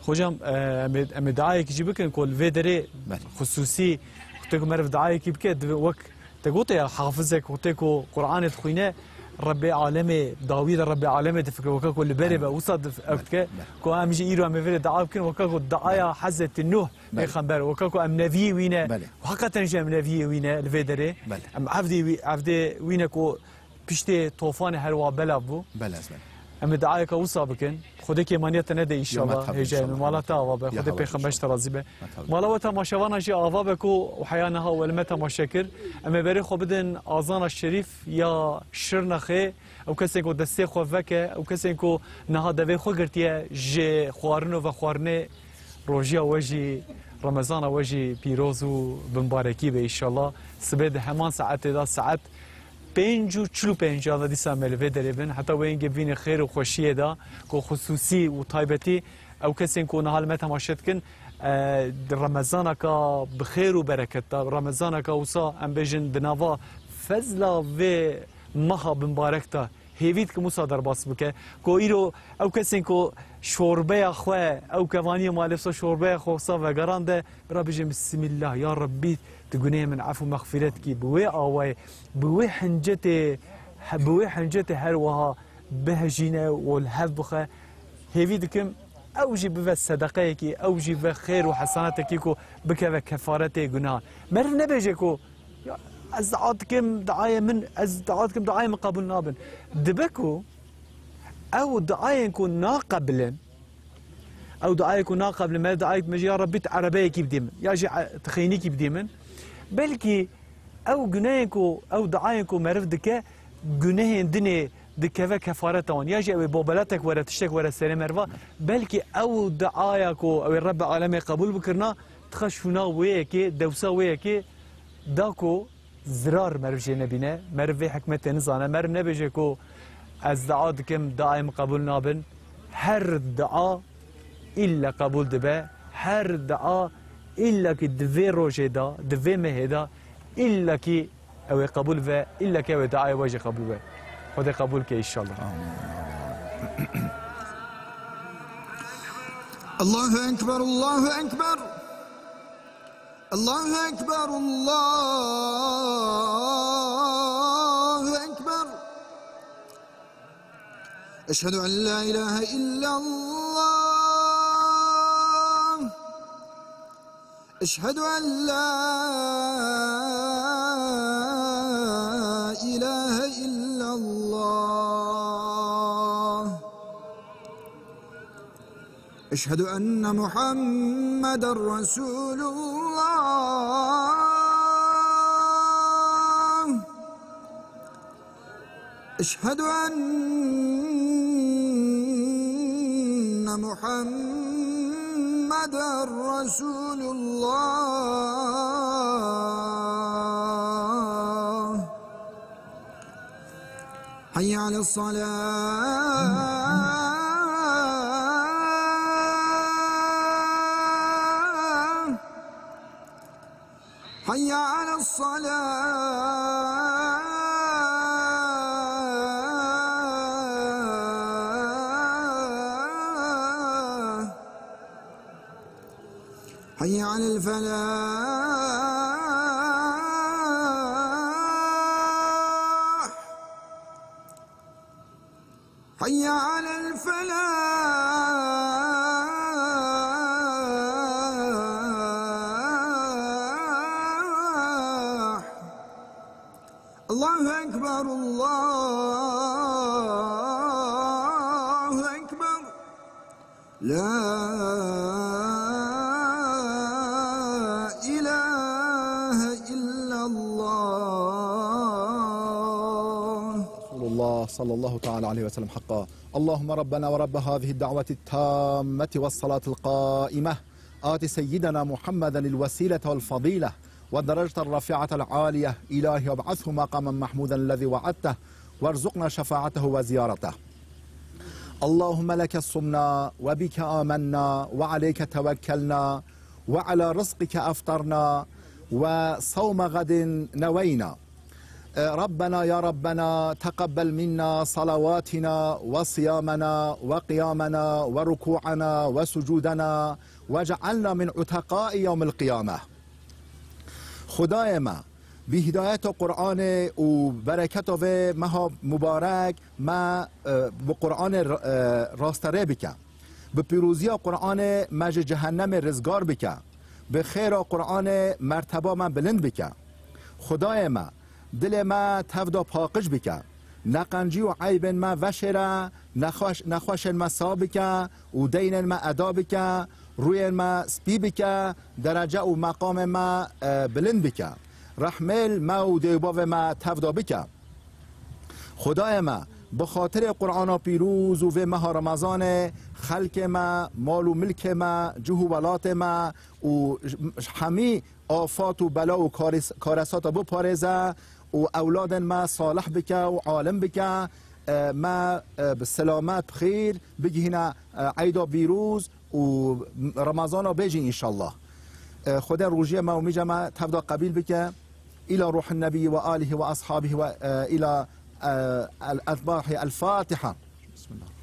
Hocam, e, em ê, em ê duayekî jî bikin ku li vê derê Belê. Xusûsî, wextê ku meriv duayekî bike, divê wek te gote ya, hafizek wextê ku Qur'anê dixwîne, Rebbê Alemê, dawî de Rebbê Alemê difikire, weke ku li berê be, Belê. Wisa dif-, ew Belê. Dike, Belê. Ku em jî îro em ê vê derê dua bikin, weke ku duaya Belê. Hezretî Nuh Belê. Pêxember, weke ku em neviyê wî ne, Belê. Heqeten jî em neviyê wî ne li vê derê. Belê. Em evdê wî, evdê wî ne ku Piştê tofanê herwa belav bû. Belê ez ben. Em ê duayeka wisa bikin. Xwedê kêmaniya te nede înşallah. Ya me tevdî Hêjayê min, înşallah. Mala te ava be. Ya Xwedê hewa Pêxember ji te înşallah. Razî be. Me tevdî. Mala we temaşevana jî ava be ku heya niha we li me temaşe kir. Em ê berê xwe bidin azana şerîf ya Şirnexê. Ew kesên ku destê xwe veke, ew kesên ku niha devê xwe girtiye ji xwarin û vexwarinê, rojiya we jî, Remezana we jî pîroz û bimbarekî be înşallah. Sibê di heman saetê de, saet pênc û çil û pênc ya de dîsa me li vê derê bin. Heta wê hingê bivînê xêr û xweşiyê de ku xusûsî û taybetî ew kesên ku niha li me temaşe dikin, e, di Remezanaka bi xêr û bereket de, Remezanaka wisa em bêjin di nava fezla vê meha bimbarek de hêvî dikim wisa derbas bike. Ku îro ew kesên ku şorbeya xwe, ew kevaniyê malê wisa şorbeya xwe wisa vegerande, bira bêjin, Bismillah, ya Rebbî, tu gunehê min efû mexfîret kî, bi wê awayê, bi wê hincetê, bi wê hincetê her wiha bihejîne û li hev bixe. Hêvî dikim, ew jî bive sedeqeyekî, ew jî bive xêr û hesenetekî ku bikeve kefaretê gunahan. Meriv nebêje ku, ya, ez dua dikim, duayê min, ez dua dikim, duayê min qebûl nabin. Dibe ku ew duayên ku naqebilin, ew duayê ku naqebilin, meriv duayê dibêje, ya Rebbî, tu erebeyekî bidî min, ya jî e-, tu xeynîkî bidî min. Belkî ew gunehên ku, ew duayên ku meriv dike, gunehên dinê dikeve kefareta wan. Ya jî ew ê bobelatek were, tiştek were serê meriva, belkî ew duaya ku ew ê Rebbê alemê qebûl bikirina, dixe şûna wê yekê, dewsa wê yekê da ku zirar meriv jê nebîne, meriv vê hikmetê nizane, meriv nebêje ku ez dua dikim, duayê min qebûl nabin. Her dua îlle qebûl dibe, her dua îlle ki di vê rojê de, di vê mehê de, îlle ki ew ê qebûl be, îlle ki ew ê duayê we jî qebûl be. Xwedê qebûl ke înşallah. Allahu Ekber, Allahu Ekber. Allahu Ekber, Allahu Ekber. Eşhedü en la ilahe illallah. Eşhedü en la ilahe illallah. أشهد أن محمدا رسول الله. أشهد أن محمدا رسول الله. حي على الصلاة. حي على الصلاة. حي على الفلاح. حي على الفلاح. الله أكبر، الله أكبر. لا إله إلا الله. رسول الله صلى الله تعالى عليه وسلم حقا. اللهم ربنا ورب هذه الدعوة التامة والصلاة القائمة، آت سيدنا محمدا الوسيلة والفضيلة والدرجة الرفيعة العالية، إلهي وابعثه مقاما محمودا الذي وعدته وارزقنا شفاعته وزيارته. اللهم لك صمنا وبك آمنا وعليك توكلنا وعلى رزقك أفطرنا وصوم غد نوينا. ربنا يا ربنا تقبل منا صلواتنا وصيامنا وقيامنا وركوعنا وسجودنا واجعلنا من عتقاء يوم القيامة. Xwedayê me, bi hidayeta Qur'anê û bereketa vê meha mubarek me, e, bi Qur'anê r-, e, rasterê bike. Bi pîroziya Qur'anê me ji cehennemê rizgar bike. Bi xêra Qur'anê merteba me bilind bike. Xwedayê me, dilê me tevda paqij bike. Neqencî û eybên me veşêre, nexweş-, nexweşên me sax bike û deynên me eda bike, rûyên me spî bike, derece û meqamê me, e, bilind bike. Rehmê li me û dê û bavê me tevda bike. Xwedayê me, bi xatirê Qur'ana pîroz û vê meha Remezanê xelkê me, mal û milkê me, cih û welatê me û ji, ji hemî afat û bela û karis-, karesata biparêze û ewladên me salih bike û alim bike, e, me, e, bi selamet, bi xêr bigihîne, e, eyda pîroz û Remezana bêjin înşallah. E, Xwedê rojiyê me û mîja me tevda qebîl bike. Îla ruhin nebî ve alîhî ve ashabîhî ve, e, îla, e, el-, etbahî el-Fatiha. Bismillah.